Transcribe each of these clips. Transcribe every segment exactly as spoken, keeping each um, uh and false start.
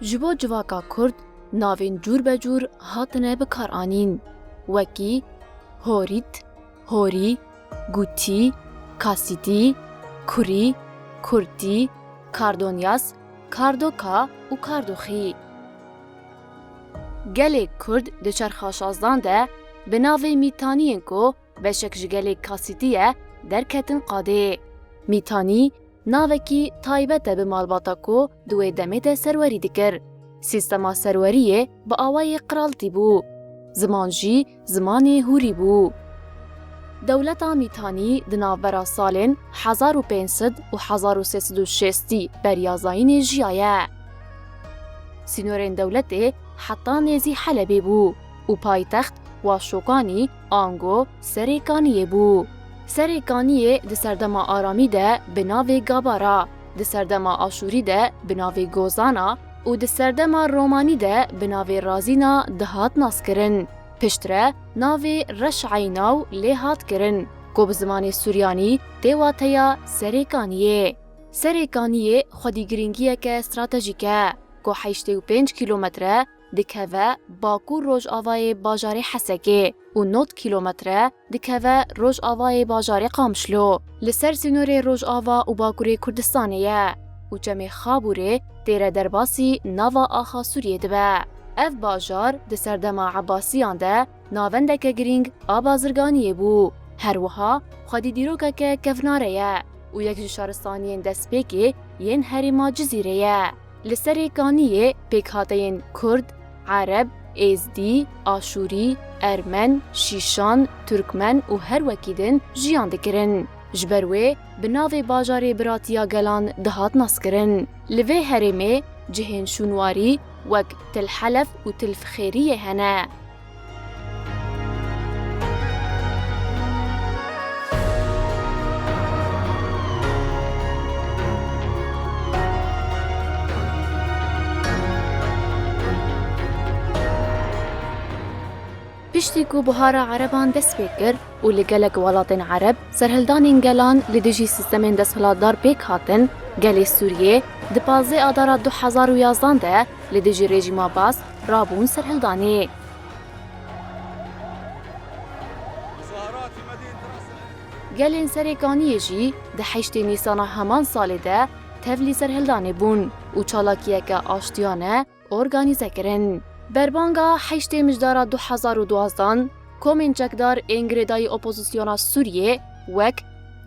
Ji bo civaka Kurd navên cûr be cûr hatine bikaranîn, wekî Horît, Horî, Gûtî, Kasîtî, Kurî, Kurtî, Kardonyas, Kardoka û Kardoxî. Gelê Kurd di çerxa şazdan de bi navê Mîtaniyên ku beşek ji gelê Kasîtî ye, derketin qadê. Mîtanî navekî taybet e bi malbata ku di wê demê de serwerî dikir. Sîstema serweriyê bi awayê qiraltî bû. Ziman jî zimanê hûrî bû. Dewleta Mîtanî di navbera salên hezar û pênc sed û hezar û sê sed û şêstî beriya zayînê jiyaye. Sînorên dewletê heta nêzî Helebê bû û paytext wa şokanî ango Serê Kaniyê bû. Serê Kaniyê di serdema aramî de bi navê Gabara, di serdema aşûrî de bi navê Gozana û di serdema romanî de bi navê Razîna dihat naskirin. Piştre navê Reş'eynaw lê hat kirin, ku bi zimanê suryanî tê wateya Serê Kaniyê. Serê Kaniyê xwedî girîngiyeke stratejîk e, ku heştê û pênc kîlometre dikeve bakur rojavayê bajarê Hesekê û nod kîlometre dikeve rojavayê bajarê Qamişlo. Li ser sînorê rojava û bakurê Kurdistanê ye û çemê Xabûrê têre derbasî nava axa Sûriyê dibe. Ev bajar di serdema Ebasiyan de navendeke girîng a bazirganiyê bû. Her wiha xwedî dîrokeke kevnare ye û yek ji şaristaniyên destpêkê yên herêma Cizîrê ye. Li Serê Kaniyê pêkhateyên Kurd, Ereb, Êzdî, Aşûrî, Ermen, Şîşan, Turkmen û her wekî din jiyan dikirin. Ji ber wê bi navê bajarê biratiya gelan dihat naskirin. Li vê herêmê cihên şûnwarî wek Til Helef û Til Fixêriyê hene. Piştî ku buhara Ereban dest pê kir û li gelek welatên Ereb serhildanên gelan li dijî sîstemên desthilatdar pêk hatin, gelê Sûriyê di pazdeh Adara du hezar û yazdan de li dijî rejîma Baas rabûn serhildanê. Gelên Serê Kaniyê jî di heştê Nîsana heman salê de tevlî serhildanê bûn û çalakiyeke aştiyane organîze kirin. Berbanga heştê Mijdara du hezar û duwazdan komên çekdar ên girêdayî opozisyona Sûriyê wek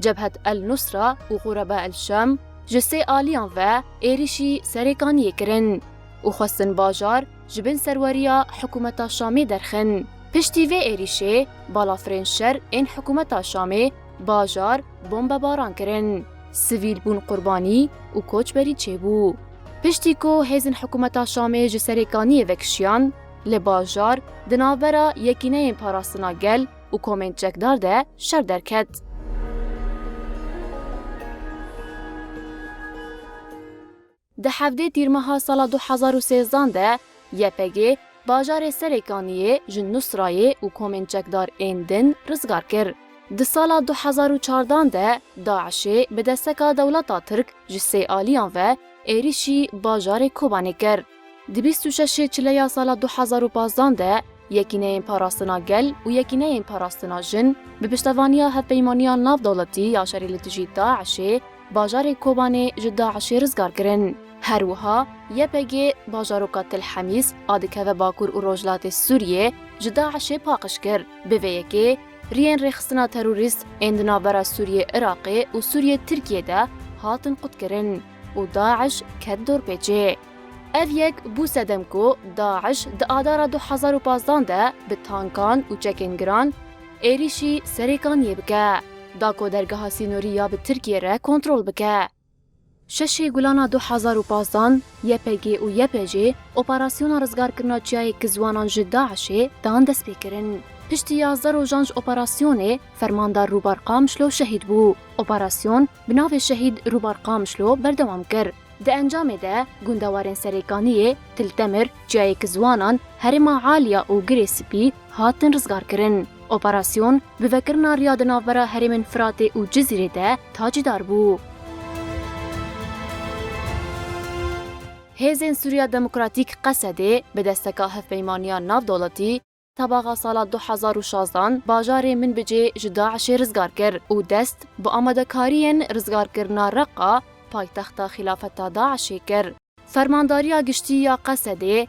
Cebhet El Nusra û Xureba El Şam ji sê aliyan ve êrîşî Serê Kaniyê kirin û xwestin bajar ji bin serweriya hikûmeta Şamê derxin. Piştî vê êrîşê, balafirên şer ên hikûmeta Şamê bajar bombebaran kirin. Sivîl bûn qurbanî û koçberî çêbû. Piştî ku hêzên hikûmeta Şamê ji Serê Kaniyê vekişiyan, li bajar di navbera Yekîneyên Parastina Gel û komên çekdar de şer derket. Di hevdê Tîrmeha sala du hezar û sêzdan de Y P G bajarê Serê Kaniyê ji Nusrayê û komên çekdar ên din rizgar kir. Di sala du hezar û çardan de DAIŞê bi desteka dewleta Tirk ji sê aliyan ve êrîşî bajarê Kobanê kir. Di bîst û şeşê Çileya sala du hezar û pazdan de Yekîneyên Parastina Gel û Yekîneyên Parastina Jin bi piştevaniya Hevpeymaniya Navdewletî ya Şerê li dijî DAIŞê bajarê Kobanê ji DAIŞê rizgar kirin. Her wiha Y P G bajaroka Til Hemîs a dikeve Bakur û Rojhilatê Sûriyê ji DAIŞê paqij kir. Bi vê yekê riyên rêxistina terorîst ên di navbera Sûriyê Iraqê û Sûriyê Tirkiyê de hatin qutkirin û DAIŞ ket dorpêçê. Ev yek bû sedem ku DAIŞ di Adara du hezar û pazdan de bi tankan û çekên giran êrîşî Serê Kaniyê bike, da ku dergeha sînorî ya bi Tirkiyê re kontrol bike. Şeşê Gulana du hezar û pazdan Y P G û Y P J operasyona rizgarkirina çiyayê Kizwanan ji DAIŞê dan destpêkirin. Piştî yazdeh rojan ji operasyonê, fermandar Rûbar Qamişlo şehîd bû. Operasyon bi navê Şehîd Rûbar Qamişlo berdewam kir. Di encamê de gundewarên Serê Kaniyê, Til Temir, çiyayê Kizwanan, herêma Aliya û Girê Spî hatin rizgarkirin. Operasyon bi vekirina riya di navbera herêmên Firatê û Cizîrê de tacîdar bû. Hêzên Sûriya Demokratîk, Qesedê, bi desteka Hevpeymaniya Navdewletî, tebaxa sala du hezar û şazdan bajarê Minbicê ji DAIŞê rizgar kir û dest bi amadekariyên rizgarkirina Reqa, paytexta xîlafeta DAIŞê, kir. Fermandariya Giştî ya Qesedê,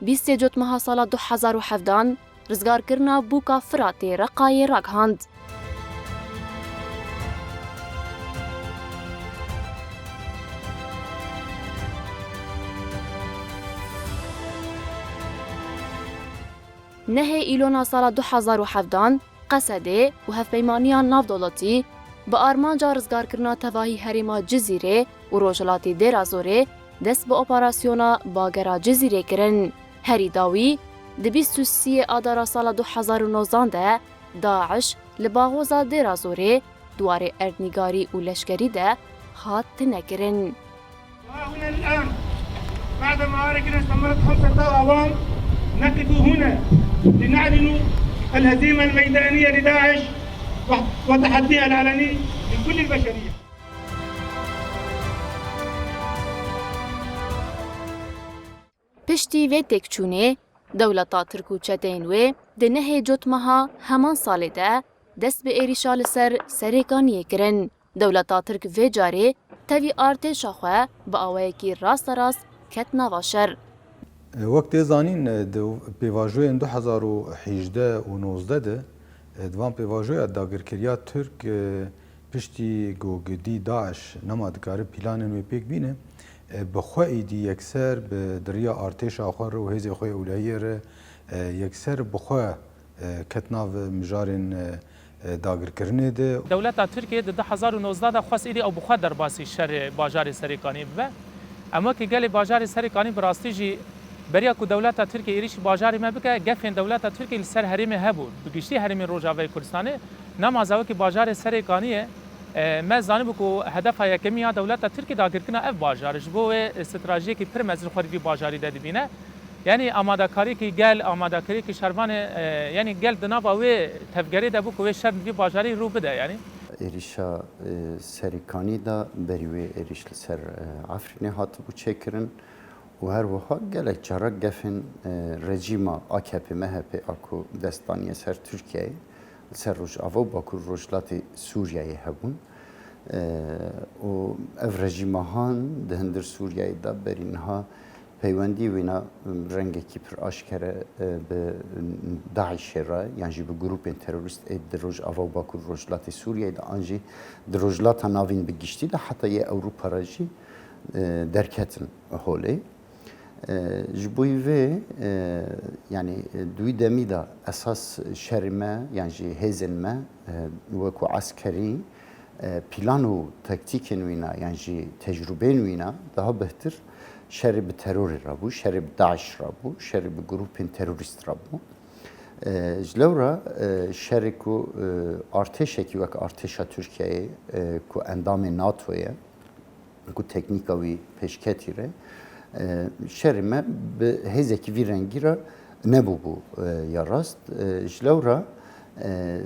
bîstê Cotmeha sala du hezar û hevdan, rizgarkirina bûka Firatê Reqayê ragihand. Nehê Îlona sala du hezar û hevdan, Qesedê û Hevpeymaniya Navdewletî bi armanca rizgarkirina tevahî herêma Cizîrê û rojhilatê Dêrazorê dest bi operasyona bagera Cizîrê kirin. Herî dawî, di bîst û sê Adara sala du hezar û nozdan de, DAIŞ li baxoza Dêrazorê di warê erdnîgarî û leşkerî de hat tinekirin. ها هنا الآن بعد معارك استمرت خمسة أعوام نقف هنا لنعلن الهزيمة الميدانية لداعش وتحديها العلني لكل البشرية. Piştî vê têkçûnê, dewleta Tirk û çeteyên wê di nehê Cotmeha heman salê de dest bi êrîşa li ser Serêkaniyê kirin. Dewleta Tirk vê carê tevî artêşa xwe bi awayekî rasterast ket nava şer. Wek tê zanîn, di pêvajoyên du hezar û hejdeh û nozdeh de, di van pêvajoya dagirkeriya Tirk, piştî ku gidî DAIŞ nema dikare planên wê pêk bîne, bi xwe êdî yekser bi, di riya artêşa xwe re û hêzê xwe ewlehiyê re, yekser bi xwe e, ket nav mijarên, e, e, dagirkirinê de. Dewleta Tirkiyê di du hezar û nozdeh de xwest êdî ew bi xwe derbasî şerê bajarê Serêkaniyê bibe. Em wekî gelê bajarê Serêkanî bi rastî jî beriya ku dewleta Tirkiyê êrîşî bajarê me bike, gefên dewleta Tirkiyê li ser herêmê hebû. Bi giştî herêmên Rojavayê Kurdistanê, nemaze wekî bajarê Serêkaniyê, e, me zanîbû ku hedefa yekemîn ya dewleta Tirkiyê dagirkirina ev bajar e. Ji bo wê, e, stratejiyekî pir mezin xwe di vî bajarî de dibîne. Yanî amadekariyekî gel, amadekariyekî şervanê, e, yanî gel di nava wê tevgerê de bû ku wê şer di vî bajarî rû bide, yanî. Êrîşa, e, Serîkanî de berî wê êrîş li ser, e, Efrînê hatibû çêkirin û her wiha gelek cara gefên, e, rejîma A K P M H P a ku dest daniye ser Tirkiyeyê, li ser Rojava û Bakur Rojhilatê Sûriyeyê hebûn. E, û ev rejîma han di hundir Sûriyeyê de berî niha peywendî wîna rengekî pir aşkere, e, bi DAIŞê re, yan jî bi grûpên terorîst ê di Rojava û Bakur Rojhilatê Sûriyeyê de, an jî di Rojhilata Navîn bi giştî de, heta yê Ewropa re jî, e, derketin holê. E, ji bo vê, e, yanî, e, di wî demî de esas şerê me, yan jî hêzên me, e, wekû eskerî, e, plan û taktîkên wîna, yan jî tecrûbeyên wîna daha bêhtir şerê bi terorê re bû, şerê bi DAIŞ re bû, şerê bi grûpên terorîst re bû. E, ji lewra, e, şerê ku, e, artêşekî wek artêşa Tirkiyeyê, e, ku endamê NATO ye, ku teknîka wî pêşketî re, e, şerê me bi hêzekî vî rengî re nebûbû, e, ya rast. E, ji lewra, e,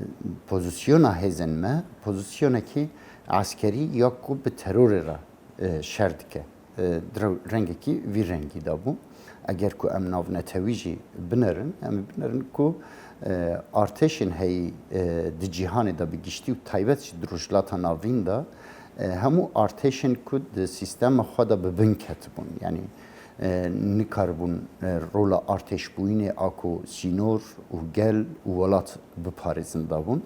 pozîsyona hêzên me, pozîsyonekî eskerî ya ku bi terorê re, e, şer dike, e, di rew-, rengekî vî rengî de bû. Eger ku em navnetewî jî binerin, em ê binerin ku, e, artêşên heyî, e, di cîhanê de bi giştî û taybet jî di Rojhilata Navîn de, e, hemû artêşên ku di sîstema xwe de bi bin ketibûn, yanî, e, nikaribûn, e, rola artêşbûyînê a ku sînor û gel û welat biparêzin de bûn.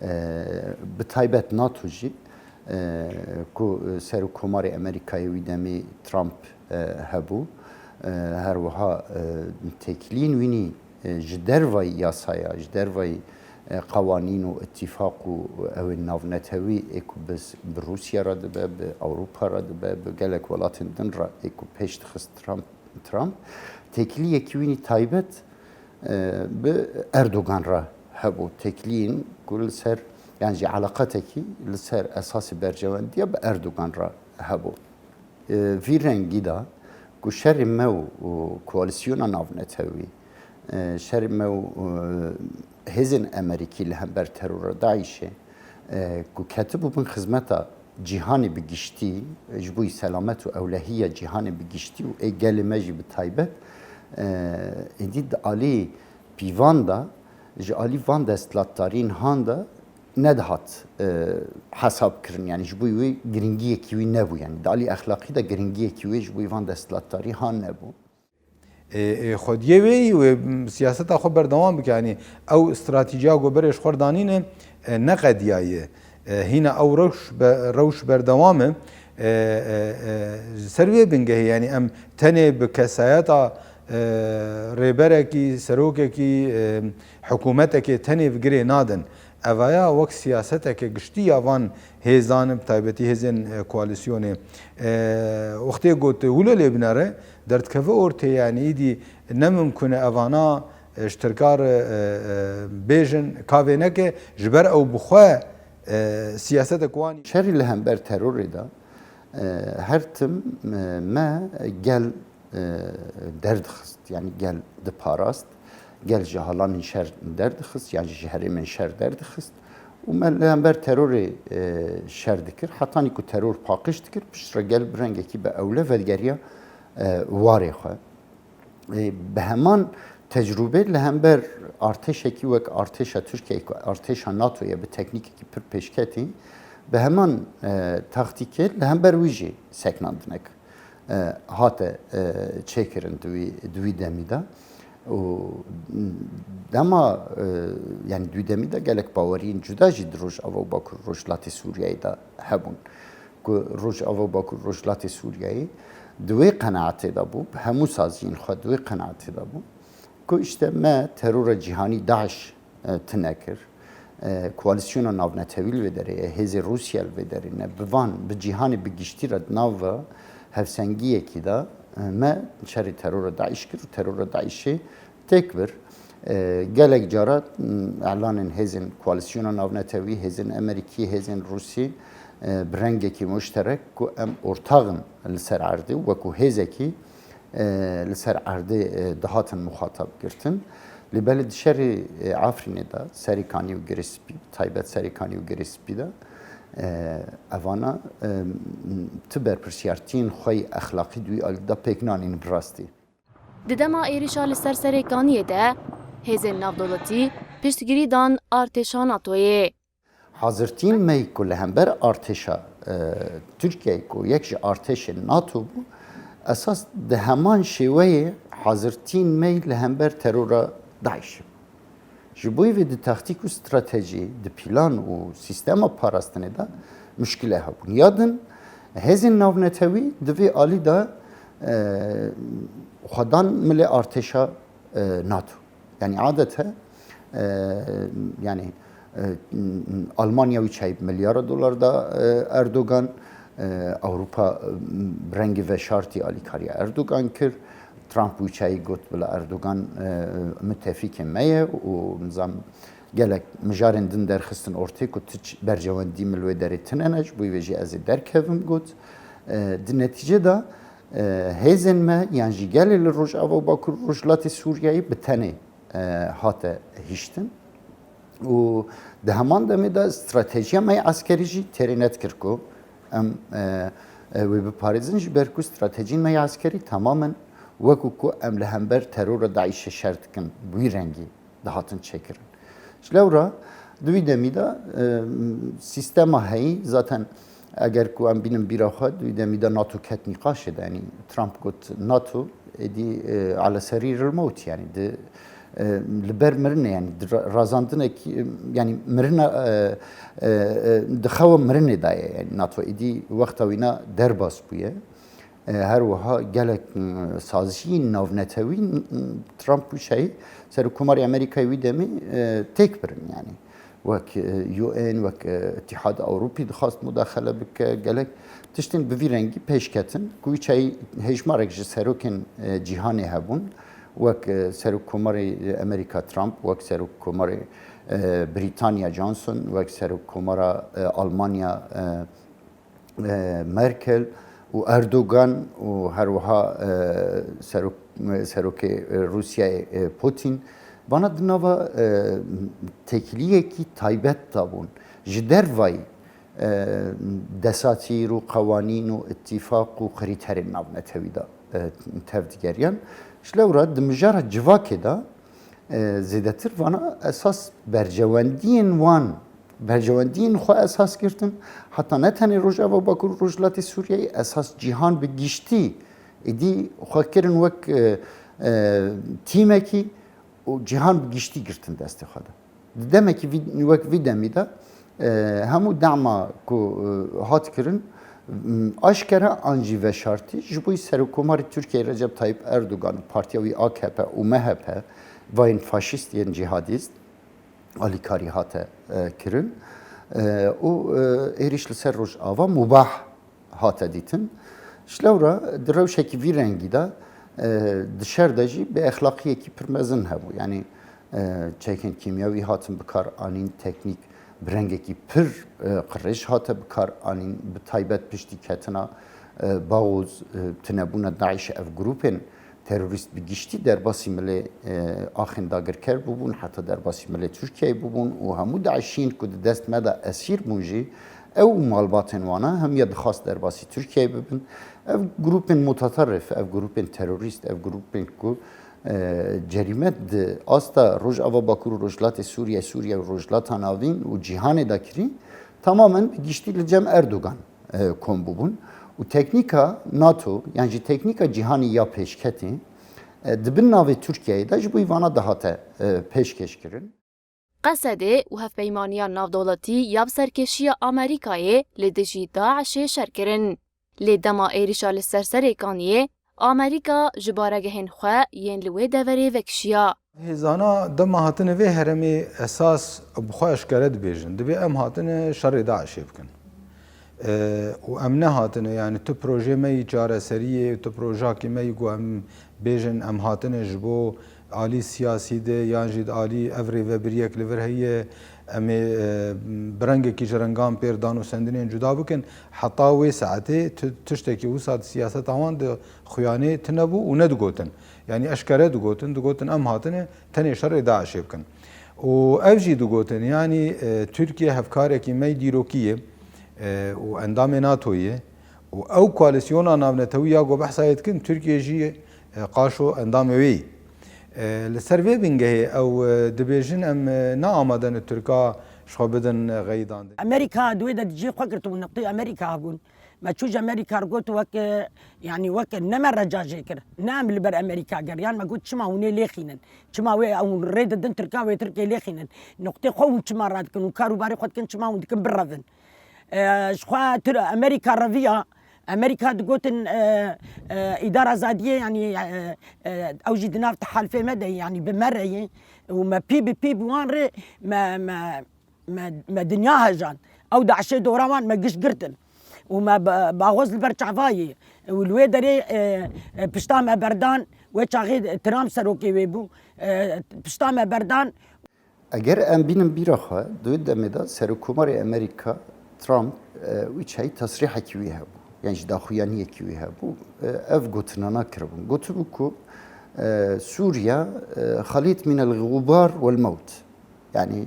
E, bi taybet NATO jî, e, ku Serokkomarê Amerîkayê wî demî Trump, e, hebû, e, her wiha, e, têkiliyên wînî, e, ji dervayî yasaya, ji dervayî, e, qewanîn û îtîfaq û ewên navnetewî ê ku bi, bi Rûsya re dibe, bi Ewropa re dibe, bi gelek welatên din re ê ku pêş dixist Trump, Trump, têkiliyekî wînî taybet, e, bi Erdogan re hebû. Têkiliyên ku li ser, yan jî eleqatekî li ser esasê berjewendiya bi Erdogan re hebû. E, vî rengî de ku şerê me û, û koalîsyona navnetewî, e, şerê me û, û hêzên Amerîkî li hember terora DAIŞê, e, ku ketibû bin xizmeta cîhanê bi giştî, ji bo selamet û ewlehiya cîhanê bi giştî û ê gelê me jî bi taybet, e, êdî di alî pîvan de, ji alî van desthilatdariyên han de nedihat, e, hesab kirin. Yani ji bo wê giringiyekî wî nebû. Yani di alî exlaqî de giringiyekî wê ji bo van desthilatdarî han nebû. Ê, ê, xwediyê wê yî wê, m, siyaseta xwe berdewam bike. Yanî ew stratejiya ku berê ji xwe danîne, e, neqediyaye. E, hîna ew rewş be, rewş berdewam e. E, e, e, ji ser wê bingehê, yanî em tenê bi kesayeta, e, rêberekî, serokekî, e, hikûmetekê tenê bi girê nadin. Evaya wek siyaseteke giştî ya van hêzan, bi taybetî hêzên, e, koalîsyonê. E, wextê got wilo lê binere, derdikeve ortê, yanî îdî ne mimkun e evana, e, ji tirkar, e, e, bêjin, ka vê neke, ji ber ew bi xwe, e, siyasetek wan. Şerî li hember terorê de, e, her tim, e, me gel, e, derdixist, yani gel diparast, gel ji halanên şer derdixist, yani ji herêmên şer derdixist û me li hember terorê, e, şer dikir. Hetanî ku teror paqij dikir, piştre gel bi rengekî bi ewle vedigeriya, e, warê xwe. E, bi heman tecrûbê li hember artêşekî wek artêşa Tirkiyeyê ku artêşa NATOyê bi teknîkekî pir pêşketî, bi heman, e, taktîkê li hember wî jî seknandinek, e, hate, e, çêkirin di wî, di wî demî de. Û dema, e, yani di wî demî de gelek baweriyên cuda jî di Rojava û Bakur Rojhilatê Sûriyeyê de hebûn. Ku Rojava û Bakur Rojhilatê Sûriyeyê di wê qenaetê de bû, bi hemû saziyên xwe di wê qenaetê de bû, ku işte me terora cîhanî DAIŞ, e, tune kir. E, koalîsyona navnetewî li vê derê ye, hêzê Rûsya li vê derê ne. Bi van, bi cîhanê bi giştî re di nav hevsengiyekî de, e, me şerê terora DAIŞ kir û terora DAIŞê têk bir. E, gelek cara, m, elanên hêzên koalîsyona navnetewî, hêzên Amerîkî, hêzên Rûsî, e, bi rengekî muşterek ku em ortax in li ser erdê, wekû hêzekî, e, li ser erdê, e, dihatin muxatab girtin. Lê belê di şerê, e, Efrînê de, Serê Kanî û Girê Spî, taybet Serê Kanî û Girê Spî de, e, evana, e, tu berpirsiyartiyên xwe yê exlaqî di wî alî de pêk nanîn bi rastî. Di dema êrişa li ser Serê Kaniyê de hêzên navdewletî piştgirî dan artêşa NATOyê. Hazirtîn me ku li hember artêşa, e, Tirkiyeyê ku yek ji artêşên NATO bû, esas di heman şêweyê hazirtîn me li hember terora DAIŞ. Ji bo vê di taktîk û stratejî, di pîlan û sîstema parastinê de muşkile hebûn. Ya din, hêzên navnetewî di vê alî de, e, xwedan milê artêşa, e, NATO. Yani adete, e, yani, e, Almanya wî çayî milyara dolar da, e, Erdogan, e, Ewropa, e, rengî veşartî alîkariya Erdogan kir. Trump wî çayî got bila Erdogan, e, mitefîkê me ye û nizam gelek mijarên din derxistin ortê ku tu ç-, berjewendî min li wê derê tune ne, ji bo vê jî ez ê derkevim got. E, di netîce de, e, hêzên me yan jî gelê li Rojava û Bakur Rojhilatê Sûriyeyê bi tenê, e, hate hiştin. Û di heman demê de stratejiya me yê eskerî jî têrê nedikir ku em, e, e, wê biparêzin, ji ber ku stratejiyên me yê eskerî tamamen wekû ku em li hember terora DAIŞê şer dikin, bi wî rengî dihatin çêkirin. Ji lewra di wî demî de, e, sîstema heyî zaten eger ku em bînin bîra xwe, di wî demî de NATO ket nîqaşê de, yanî Trump got NATO êdî, e, ala serîril mewt, yanî di, e, li ber mirinê, yanî di ra-, razandinekî, e, yanî mirina, e, e, e, di xewa mirinê de ye, yanî NATO êdî wexta wîna derbas bûye. E, her wiha gelek, e, saziyên navnetewî, e, Trump û şeyî Serokkomarê Amerîkayê wî demî, e, têk birin, yanî wek, e, U N, wek, e, Îtîhad Ewropî dixwast mudaxele bike, gelek tiştên bi vî rengî pêş ketin, ku wî çayî hêjmarek ji serokên, e, cîhanê hebûn, wek, e, Serokkomarê Amerîka Trump, wek Serokkomarê, e, Brîtanya Johnson, wek Serokkomara, e, Almanya, e, e, Merkel û Erdogan û her wiha, e, serok-, serokê, e, Rûsyayê, e, Putin, vana di nava, e, têkiliyekî taybet de bûn. Ji dervayî, e, desatîr û qewanîn û îtîfaq û krîterên navnetewî de, e, tev digeriyan. Ji lewra di mijara civakê de, e, zêdetir vana esas berjewendiyên wan, berjewendiyên xwe esas girtin. Heta ne tenê Rojava Bakur û Rojhilatê Sûriyeyê, esas cîhan bi giştî êdî xwe kirin wek, e, e, tîmekî û cîhan bi giştî girtin destê xwe de. Di demekî vî, wek vî demî de, e, hemû dema ku, e, hat kirin, m, aşkere an jî veşartî ji bo Serokkomarê Tirkiyeyê Recep Tayyip Erdogan û partiya wî A K P û M H P, vayên faşîst yên cîhadîst, alîkarî hate, e, kirin. E, û, e, êrîş li ser Rojava mubah hate dîtin. Ji lewra di rewşekî vî rengî de, e, di şer de jî bêexlaqiyekî pir mezin hebû. Yanî, e, çekên kîmyewî hatin bi kar anîn, teknîk bi rengekî pir, e, qirêj hate bi kar anîn, bi taybet piştî ketina, e, Baxûz, e, tunebûna DAIŞ, ev grûpên terorîst bi giştî derbasî milê, e, axên dagirker bûbûn, heta derbasî milê Tirkiyeyê bûbûn û hemû DAIŞîn ku di dest me de esîr bûn jî, ew û malbatên wana hemiya dixwast derbasî Tirkiyeyê bibin. Ev grûpên mutaterrif, ev grûpên terorîst, ev grûpên ku, e, cerîme di asta Rojava Bakur û Rojhilatê Sûriye, Sûriye û Rojhilata Navîn û cîhanê de kirî, tamamen bi giştî li cem Erdogan e, kom bûbûn û teknîka NATO yan jî teknîka cîhanî ya pêşketî, e, di bin navê Tirkiyeyê de ji bo vana dihate, e, pêşkêşkirin. Qesedê û hevpeymaniya navdewletî ya bi serkêşiya Amerîkayê li dijî DAIŞê şer kirin. Lê dema êrîşa li ser Serêkaniyê, Amerîka ji baregehên xwe yên li wê deverê vekişiya. Hêzana dema hatine vê herêmê esas bi xwe eşkere dibêjin. Dibê em hatine şerê DAIŞê bikin. E, û em nehatine, yanî tu projê me yî çareseriyê, tu projakî me yî ku em bêjin em hatine ji bo alî siyasî de yan jî di alî ev rêvebiriyek li vir heye, em ê, e, bi rengekî ji rengan pêr dan û sendinên cuda bikin. Heta wê saetê tu tiştekî wisa di siyaseta wan de xuyanê tune bû û nedigotin. Yanî eşkere digotin, digotin em hatine tenê şerê DAIŞê bikin. Û ev jî digotin, yanî, e, Tirkiye hevkarekî me yî dîrokî ye, e, û endamê NATOyê ye. Û ew koalîsyona navnetewî ya ku behsa yê dikin, Tirkiye jî, e, qaşo endamê wê yî. E, li ser vê bingehê ew, e, dibêjin em, e, ne amade ne Tirka ji xwe bidin, e, xeydan. Amerîka di wê de di cihê xwe girtibû, niqtê Amerîka hebûn. Me çû ji Amerîka re got wek, e, yanî wek ne me reca jê kir. Ne em li ber Amerîka geriyan, me got çima hûn ê lêxînin. Çima wê hûn rê didin Tirka wê Tirkê lêxînin. Niqtê xwe hûn çima radikin, hûn kar û barê xwe dikin, çima hûn dikin birevin. E, ji xwe Tir-, Amerîka reviya, Amerîka digotin, e, e, îdara zadiyê, yanî, e, e, ew jî di nav tehalifê me de ye, yanî bi me re ye û me pî bi pî bi wan re me, me, me, me dinya hejan. Ew DAIŞê dora wan me giş girtin û me ba-, baxwez li ber çava ye û li wê derê, e, e, pişta me berdan, wê çaxê Trump serokê wê bû, e, pişta me berdan. Eger em bînin bîra xwe, di wê demê de Serokkomarê Amerîka Trump, e, wî çayî tesrîhekî wî hebû, yan jî daxuyaniyekî wî hebû, e, ev gotinana kiribûn. Gotibû ku, e, Sûriye, e, xalît mînel xûbar wel mewt. Yanî,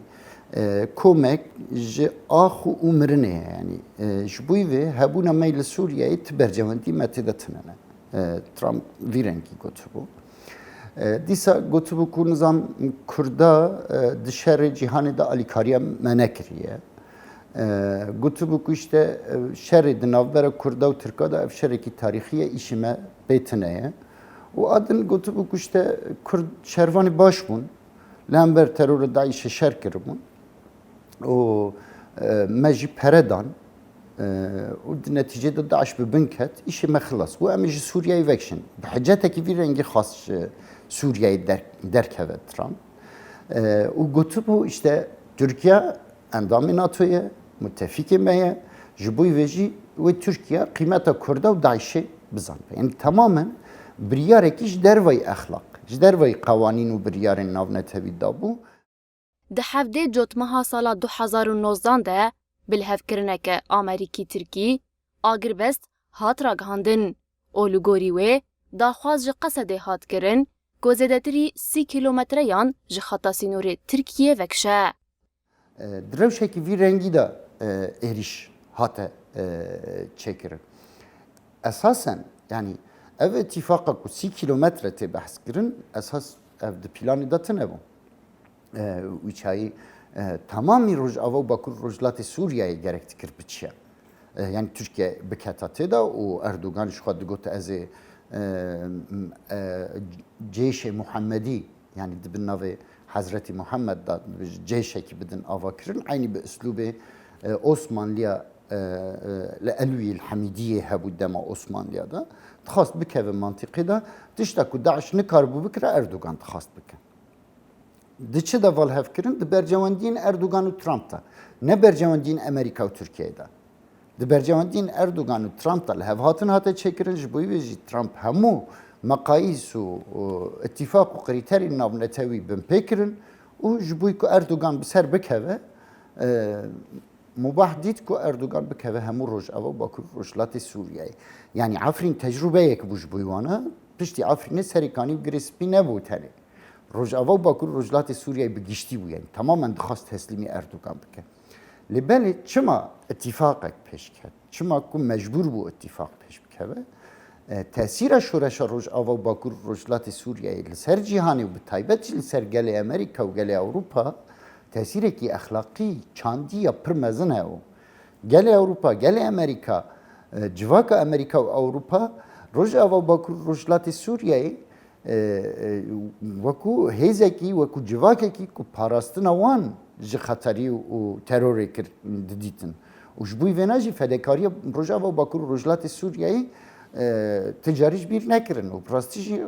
e, komek ji ax û mirinê ye. Yanî, e, ji bo vê hebûna me li Sûriyeyê ti bercewendî me tê de tune ne. E, Trump vî rengî gotibû. E, dîsa gotibû ku nizam Kurda, e, di şerê cîhanê de alîkariya me nekiriye. E, gotibû ku işte, e, şerê di navbera Kurda û Tirka de ev şerekî tarîxî ye, îşê me pê tune ye. Û a din gotibû ku işte Kurd şervanê baş bûn, li hember terora DAIŞê şer kiribûn. û, e, me jî pere dan, e, û di netîcê de DAIŞ bi bin ket, îşê me xilas bû. Em ê ji Sûriyeyê vekişin. Bi hicetekî vî rengî xwest ji Sûriyeyê der-, derkeve Trump. E, û gotibû, işte, Tirkiye endamê NATO ye, mutefîkê me ye, ji bo vê jî wê Tirkiye qîmeta Kurda û DAIŞê bizanibe. Yanî temamen biryarekî ji dervayî exlaq, ji dervayî qewanîn û biryarên navnetewî de bû. Di hevdê Cotmeha sala du hezar û nozdan de bilhevkirineke Amerîkî-Tirkî agirbest hat ragihandin û li gorî wê daxwaz ji Qesedê hat kirin ku zêdetirî sî kîlometreyan ji xeta sînorê Tirkiyê vekişe. E, di rewşekî vî rengî de, e, êrîş hate, e, çêkirin. Esasen, yanî ev îtîfaqa ku sî kîlometre tê behs kirin, esas ev di planê de tune bû. E, wî çayî, e, temamî Rojava û Bakur Rojhilatê Sûriyeyê gerek dikir biçiye. E, yanî Tirkiye biketa tê de û Erdogan ji xwe digot, "Ez ê, e, m-, e, cêşê Muhemmedî, yanî di bin navê Hezretî Muhammed de cêşekî bidin ava kirin." Eynî bi uslûbê, e, Osmanliya, e, e, li Elwî Hemîdiyê hebû dema Osmanliya de. Dixwast bikeve mantîqê de. Tişta ku DAIŞ nikaribû bikire, Erdogan dixwast bike. Di çi de va li hev kirin? Di bercewendiyên Erdogan û Trump de. Ne bercewendiyên Amerîka û Tirkiyeyê de. Di bercewendiyên Erdogan û Trump de li hev hatin hate çêkirin, ji bo vê jî Trump hemû meqayîs û, û îtîfaq û krîterên navnetewî binpê kirin û ji bo ku Erdogan bi ser bikeve, e, mubah dît ku Erdogan bikeve hemû Rojava û Bakur Rojhilatê Sûriyeyê. Yanî Efrîn tecrûbeyek bû ji bo wan e. Piştî Efrînê serê kanî û girê spî nebû tenê. Rojava û Bakur Rojhilatê Sûriyeyê bi giştî bû, yanî temamen dixwast teslîmî Erdogan bike. Lê belê çima îtîfaqek pêş ket? Çima ku mecbûr bû îtîfaq pêş bikeve? E, tesîra şoreşa Rojava û Bakur Rojhilatê Sûriyeyê li ser cîhanê û bi taybet jî li ser gelê Amerîka û gelê Ewropa tesîrekî exlaqî, çandî ya pir mezin heye. Gelê Ewropa, gelê Amerîka, e, civaka Amerîka û Ewropa Rojava û Bakur Rojhilatê Sûriyeyê, e, e, wekû hêzekî, wekû civakekî ku parastina wan ji xeterî û terorê kir didîtin. Û ji bo vêna jî fedekariya Rojava û Bakur û Rojhilatê Sûriyeyê, e, ti carî ji bîr nekirin. Û bi rastî jî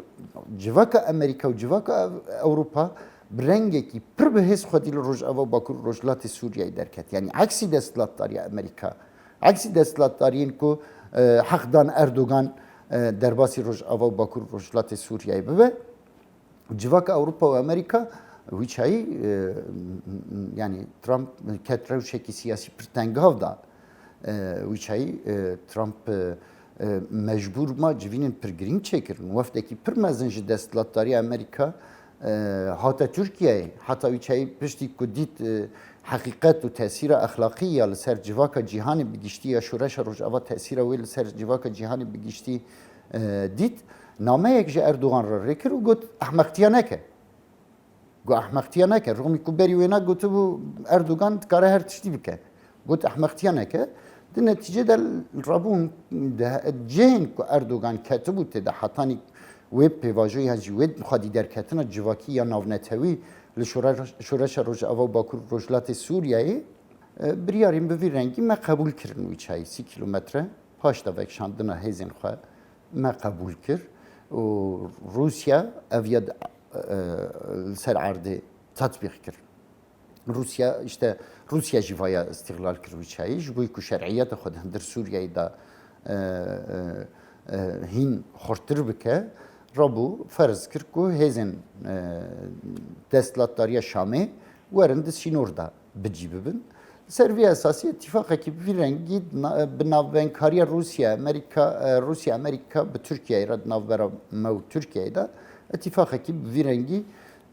civaka Amerîka û civaka Ewropa bi rengekî pir bi hêz xwedî li Rojava û Bakur û Rojhilatê Sûriyeyê derket. Yanî eksî desthilatdariya Amerîka, eksî desthilatdariyên ku, e, heq dan Erdogan, e, derbasî Rojava û Bakur û Rojhilatê Sûriyeyê bibe. Civaka Ewropa û Amerîka wî çayî, e, yanî Trump ket rewşekî siyasî pir tengav da. E, wî çayî, e, Trump, e, e, mecbûr ma civînên pir girîng çêkirin. Wefdekî pir mezin ji desthilatdariya Amerîka, e, hate Tirkiyeyê. Heta wî çayî piştî ku dît, e, heqîqet û tesîra exlaqî ya li ser civaka cîhanê bi giştî ya şoreşa Rojava tesîra wê li ser civaka cîhanê bi giştî, e, dît, nameyek ji Erdogan re rê kir û got, "Ehmeqtiya neke." Got, "Ehmeqtiya neke." Rûmî ku berî wêna gotibû, Erdogan dikare her tiştî bike. Got, "Ehmeqtiya neke." Di netîcê de rabûn di he-, cihên ku Erdogan ketibû tê de hetanî wê pêvajoyê yan jî wê xwedî derketina civakî ya navnetewî li şore-, şoreşa Rojava û Bakur Rojhilatê Sûriyeyê, e, biryarên bi vî rengî me qebûl kirin wî çayî sî kîlometre. Paş de vekişandina hêzên xwe me qebûl kir û Rûsya ev ya, e, li ser erdê tetbîq kir. Rûsya, işte, Rûsya jî vaya îstîxlal kir wî çayî, ji bo ku şer'iyeta xwe di hundir Sûriyeyê de, e, e, e, hîn xurttir bike, rabû ferz kir ku hêzên, e, desthilatdariya Şamê werin di sînor de bi cî bibin. Li ser vî esasî îtîfaqekî bi vî rengî na-, bi navbenkariya Rûsya, Amerîka, e, Rûsya, Amerîka bi Tirkiyeyê re di navbera me û Tirkiyeyê de îtîfaqekî bi vî rengî,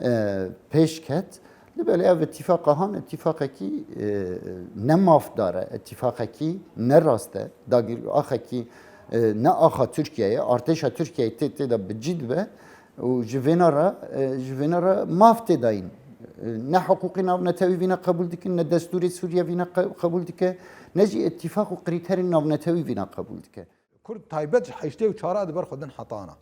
e, pêş ket. Lê belê ev îtîfaqa han îtîfaqekî, e, ne mafdar e, îtîfaqekî ne rast e, dagir-, axekî, e, ne axa Tirkiyeyê, artêşa Tirkiyeyê tê, tê de bi cî dibe. Û ji vêna re, e, ji vêna re maf tê dayîn. E, ne hiqûqê navnetewî vîna qebûl dikin, ne destûrê Sûriye vîna qe-, qebûl dike, ne jî îtîfaq û krîterên navnetewî vîna qebûl dike. Kurd taybet ji heştê û çar a di ber xwe din hetana.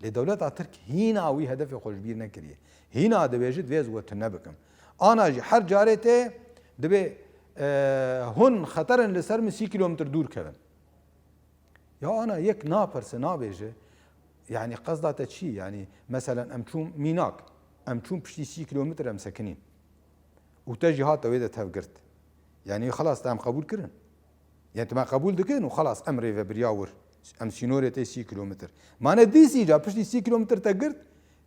Lê dewleta Tirk hîna wî hedefê xwe ji bîr nekiriye. Hîna dibêje, divê ez we tune bikim. Ana jî her carê tê dibê, e, hûn xeter in, li ser min sî kîlometr dûr kevin. Ya ana yek naperse, nabêje, yanî qesda te çi? Yanî meselen em çûn mînak, em çûn piştî sî kîlometr em sekinîn. Û te jî hate wê de tev girt. Yanî xelas te em qebûl kirin. Yanî tu me qebûl dikin û xelas em rêvebiriya wir. Em sînorê tê sî kîlometr. Mane dîs îca piştî sî kîlometr te girt,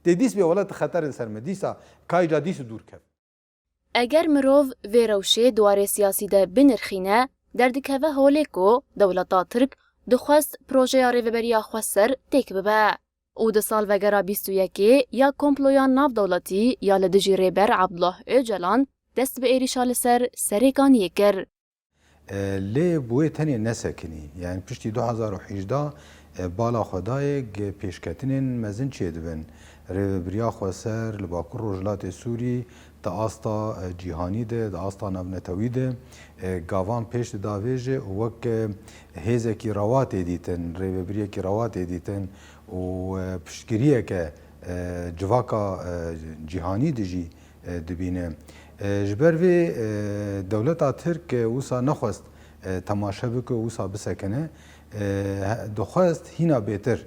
tê dîs bê wele tu xeter li ser me. Dîsa kayca dîs û dûr kev. Eger mirov vê rewşê di warê siyasî de binirxîne, derdikeve holê ku dewleta Tirk dixwest projeya Rêveberiya Xweser têk bibe û di salvegera bîst û yekê ya komploya navdewletî ya li dijî Rêber Abdullah Ocalan dest bi êrîşa li ser Serêkaniyê kir. E, lê bi wê tenê nesekinî. Yani piştî du hezar û hejdeh, e, bala xwe dayê, g-, pêşketinên mezin çêdibin. Rêvebiriya Xweser li Bakur Rojhilatê Sûrî di asta, e, cîhanî de, di asta navnetewî de, e, gavan pêş dida vê jî û wek, e, hêzekî rewa tê dîtin, rêvebiriyekî rewa tê dîtin û, e, piştgiriyeke, e, civaka, e, cîhanî de jî, e, dibîne. E, ji ber vê, e, dewleta Tirk, e, wisa nexwest, e, temaşe bike û wisa bisekine. E, he-, dixwest hîna bêtir,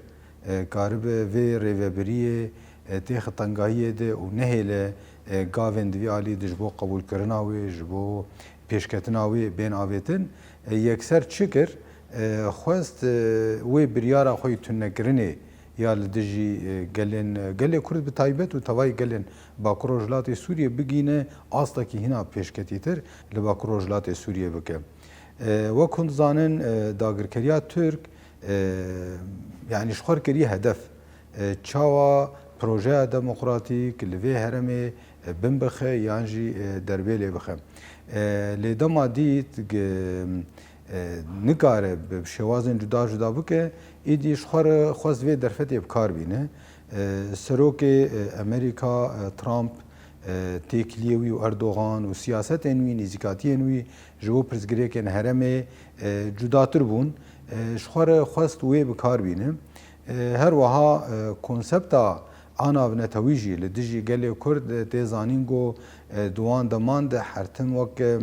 e, karibe vê rêvebiriyê, e, têxe tengahiyê de û nehêle, e, gavên di vî alî de ji bo qebûlkirina wê, ji bo pêşketina wê bên avêtin. E, yekser çi kir? E, xwest, e, wê biryara xwe yî tunekirinê ya li dijî, e, gelên, e, gelê Kurd bi taybet û tevayî gelên Bakur Rojhilatê Sûriyê bigîne astekî hîna pêşketîtir li Bakur Rojhilatê Sûriyê bike. E, wek hûn dizanin, e, dagirkeriya Tirk, e, yanî ji xwe re kiriye hedef. E, çawa projeya demokratîk li vê herêmê, e, bin bixe yan jî, e, derbê lê bixe. E, lê dema dît, g-, e, nikare bi şêwazên cuda cuda bike, îdî ji xwe re xwest vê derfetê bi kar bîne. E, serokê, e, Amerîka, e, Trump, e, têkiliyê wî û Erdogan û siyasetên wî, nêzîkatiyên wî ji bo pirsgirêkên herêmê, e, cudatir bûn. E, ji xwe re xwest wê bi kar bîne. E, her wiha, e, konsepta a navnetewî jî li dijî gelê Kurd, e, tê zanîn ku, e, di wan deman de her tim wek, e,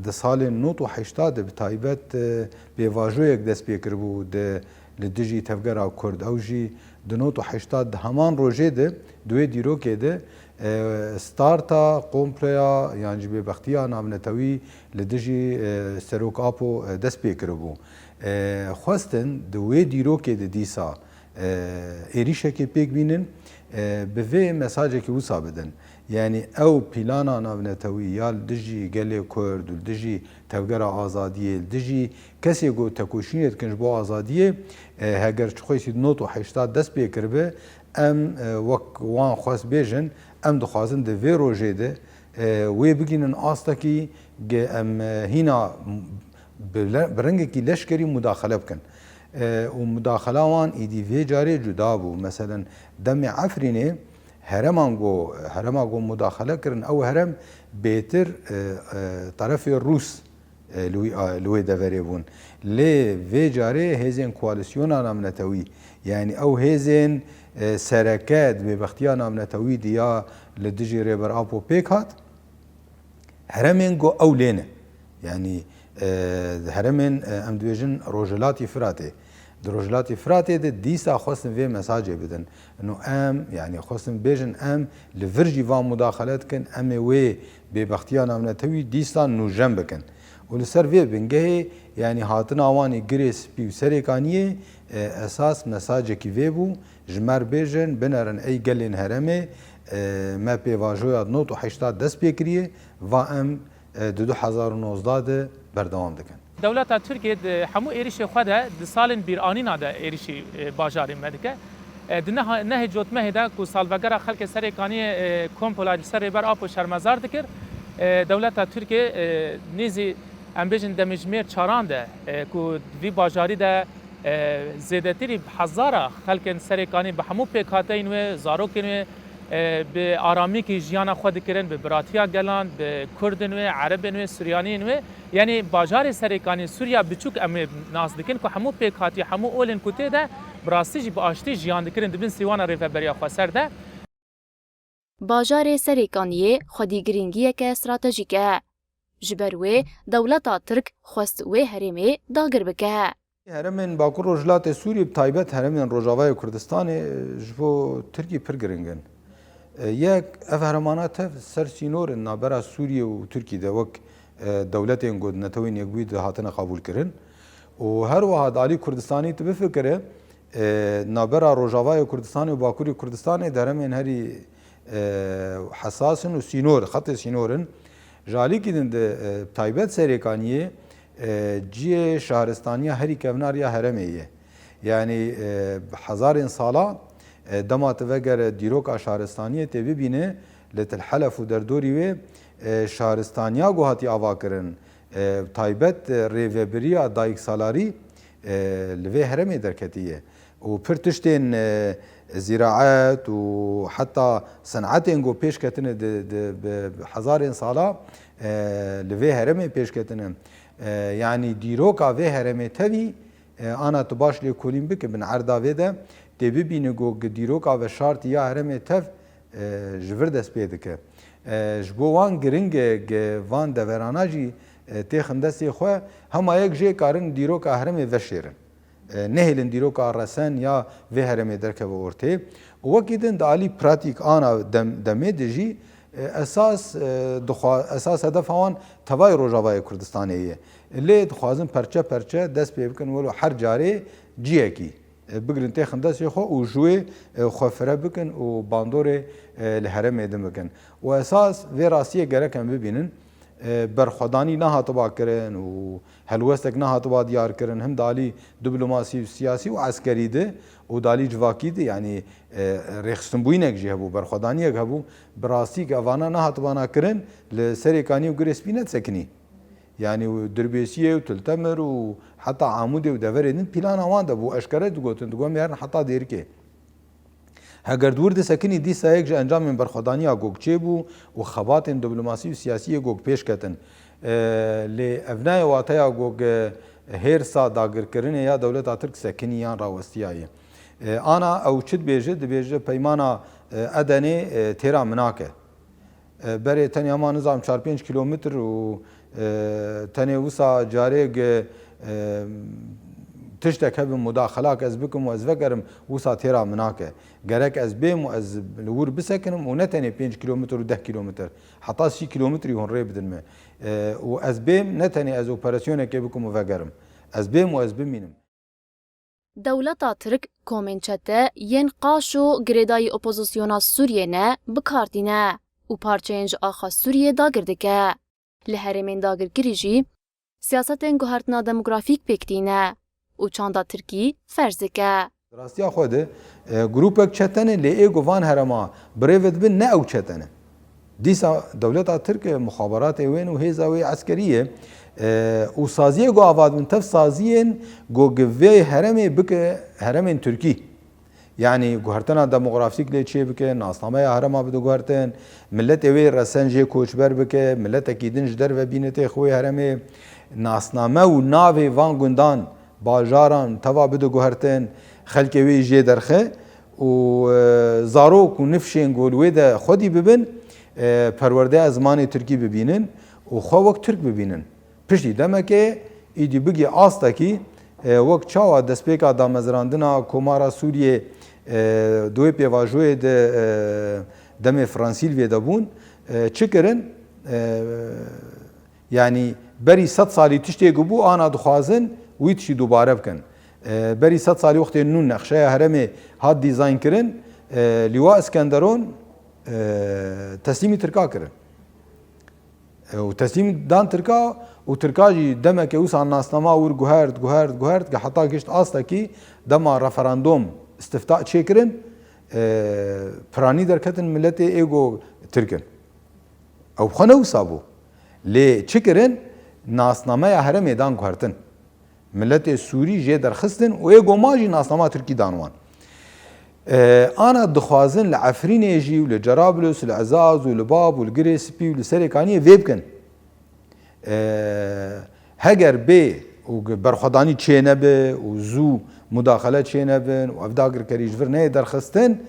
di salên nod û heştad de bi taybet, e, pêvajoyek dest pê kiribû di, li dijî tevgera Kurd. Ew jî di nod û heştad di heman rojê de, di wê dîrokê de, e, starta komploya yan jî bêbextiya navnetewî li dijî, e, Serok Apo, e, dest pê kiribû. E, xwestin di wê dîrokê de dîsa, e, êrîşekê pêk bînin, e, bi vê mesajekî wisa bidin. Yanî ew plana navnetewî ya li dijî gelê Kurd û li dijî tevgera azadiyê, li dijî kesê ku tekoşînê dikin ji bo azadiyê, e, heger çi xwe sî nod û heştad dest pê kiribe, em, e, wek wan xwest bêjin, em dixwazin di vê rojê de, e, wê bigînin astekî ge em, e, hîna bi le-, bi rengekî leşkerî mudaxele bikin. E, û mudaxela wan îdî vê carê cuda bû. Meselen, demê Efrînê hereman go, herema go mudaxele kirin, ew herem bêtir, e, e, terefê Rûs, e, li wî a-, li wê deverê bûn. Lê vê carê hêzên koalîsyona navnetewî, yanî ew hêzên, e, sereke di bêbextiya navnetewî de ya li dijî Rêber Apo pêk hat, heremên ku ew lê ne. Yanî, e, heremên, e, em dibêjin Rojhilatî Firatê. Di Rojhilatî Firatê de dîsa xwestin vê mesajê bidin. Ino em, yanî xwestin bêjin em li vir jî van mudaxele dikin, em ê wê bêbextiya navnetewî dîsa nûjen bikin. Û li ser vê bingehê, yanî hatina wan ê Girê Spî û Serêkaniyê, e, esas mesajekî vê bû. Ji me re bêjin, binerin ey gelên herêmê, e, me pêvajoya nod û heştad dest pê kiriye, va em, e, di du hezar û nozdeh de berdewam dikin. Dewleta Tirkiyê di hemû êrişê xwe de di salên bîranîna de êrişî, e, bajarê me dike. E, di neha-, nehê Cotmehê de ku salvegera xelkê Serêkaniyê, e, kompola li ser Rêber Apo şermezar dikir, e, dewleta Tirkiyê, e, nêzî, em bêjin, demjimêr çaran de, e, ku di vî bajarî de, e, zêdetirî bi hezara xelkên Serêkanî bi hemû pêkhateyên wê, zarokên wê, e, bi aramîkî jiyana xwe dikirin, bi biratiya gelan, bi Kurdên wê, Erebên wê, Suryaniyên wê. Yanî bajarê Serêkanî Sûriya biçûk em ê nas dikin ku hemû pêkhatî, hemû olên ku tê de bi rastî jî bi aştî jiyan dikirin di bin sîwana Rêveberiya Xweser de. Bajarê Serêkaniyê xwedî girîngiyeke stratejîk e. Ji ber wê dewleta Tirk xwest wê herêmê dagir bike. Herêmên Bakur Rojhilatê Sûriyê, bi taybet herêmên Rojavayê Kurdistanê, ji bo Tirkî pir giring in. E, yek, ev herêmana tev ser sînor in navbera Sûriyê û Tirkî de, wek, e, dewletên ku di Netewên Yekbûyî de hatine qebûlkirin. Û her wiha di alî Kurdistanî tu bifikire, e, navbera Rojavayê Kurdistanê û Bakurê Kurdistanê di herêmên herî, e, hesas in û sînor, xetê sînor in. Ji alîkî din de, e, taybet Serêkaniyê, e, cihê şaristaniya herî kevnar ya herêmê ye. Yanî, e, hezarên sala, e, dema tu vegere dîroka şaristaniyê tê bibîne, li Til Helef û derdorî wê, e, şaristaniya ku hatî avakirin, E, taybet, e, rêvebiriya dayiksalarî, e, li vê herêmê derketiye. Û pir tiştên, e, zîraet û heta senetên ku pêş ketine di, di, bi, bi hezarên sala, e, li vê herêmê pêş ketine. E, yanî dîroka vê herêmê tevî, e, ana tu baş lêkolîn bike bin erda vê de, tê bibîne ku gi dîroka veşartî ya herêmê tev, e, ji vir dest pê dike. E, ji bo wan giring e, gi van deverana jî, e, têxin destê xwe, hema yek jê karin dîroka herêmê veşêrin. E, nehêlin dîroka resen ya vê herêmê derkeve ortê. Û wekî din di alî pratîk ana dem-, demê de jî, e, esas, e, dixwa-, esas hedefa wan tevayê Rojavayê Kurdistanê ye. Lê dixwazin perçe perçe dest pê bikin, welo her carê ciyekî, e, bigirin têxin destê xwe û ji wê, e, xwe fire bikin û bandorê, e, li herêmê din bikin. Û esas vê rastiyê gerek em bibînin. E, berxwedanî nehatiba kirin û helwestek nehatiba diyar kirin, him dalî diplomasî û siyasî û eskerî de û dalî civakî de, yanî, e, rêxistinbûyînek jî hebû, berxwedaniyek hebû, bi rastî ke evana nehatibana kirin, li Serêkanî û Girê Spî nedisekinî. Yanî û Dirbêsiyê û Til Temir û heta Amûdê û deverê din plana wan de bû, eşkere digotin, digot em ê herin heta Dêrikê. Heger di wir disekinî, dîsa yek ji encamên berxwedaniya gog çêbû û xebatên diplomasî û siyasî yê gog pêş ketin. E, lê ev nayê wateya gog, e, hêrsa dagirkirinê ya dewleta Tirk sekinî yan rawestiyaye. E, ana ew çi dibêje? Dibêje peymana, e, Edenê, e, têra min nake. E, berê tenê hema nizam çar pênc kîlometr û, e, tenê wisa carê gi, e, tiştek hebin, mudaxelak ez bikim û ez vegerim, wisa têra min nake. Gerek ez bêm û ez li wir bisekinim û ne tenê pênc kîlometr û deh kîlometr, heta sî kîlometrî hûn rê bidin me. E, û ez bêm, ne tenê ez operasyonekê bikim û vegerim. Ez bêm û ez bimînim. Dewleta Tirk komên çete yên qaş û girêdayî opozisyona Sûriyê ne bi kar tîne û parçeyên ji axa Sûriyê dagir dike. Li herêmên dagirkirî jî siyasetên guhertina demografîk pêk tîne û çanda Tirkî ferz dike. Di rastiya xwe de, e, grûpek çete ne, lê ê ku van herêma bi rê ve dibin ne ew çete ne. Dîsa dewleta Tirk e, muxaberatê wê ne û hêza wê eskerî ye. E, û saziyê ku ava dibin tev saziyên ku gi vê herêmê bike herêmên Tirkî. Yanî guhertina demografîk lê çê bike, nasnameya herêma bide guhertin, miletê wê resen jê koçber bike, miletekî din ji derve bînitê xwe wê herêmê, nasname û navê van gundan, bajaran teva bide guhertin, xelkê wê jê derxe û, e, zarok û nifşên ku li wê de xwedî bibin, e, perwerdeya zimanê tirkî bibînin û xwe wek tirk bibînin. Piştî demekê îdî bigî astekî, e, wek çawa destpêka damezrandina Komara Sûriyê, e, di wê pêvajoyê de, e, demê Fransîlvê de bûn, e, çi kirin? E, Yanî berî sed salî tiştê ku bû, ana dixwazin wî tiştî dubare bikin. E, berî sed salî wextê nû nexşeya herêmê hat dîzayn kirin, e, Lîwa Iskenderon, e, teslîmî Tirka kirin. E, û teslîm dan Tirka û Tirka jî demeke wisa nasnama wir guhert, guhert, guhert, ke heta gişt astekî dema referandom, istifta çêkirin, e, piranî derketin miletê ê ku Tirk in. Ew bi xwe ne wisa bû. Lê çi kirin? Nasnameya herêmê dan guhertin. Miletê Sûrî jê derxistin û ê goma jî nasnama Tirkî dan wan. E, ana dixwazin li Efrînê jî û li Cerablus, li Ezaz û li Bab û li Girê Spî û li Serêkaniyê vê bikin. E, heger bê û berxwedanî çênebe û zû mudaxele çênebin û ev dagirkerî ji vir neyê derxistin,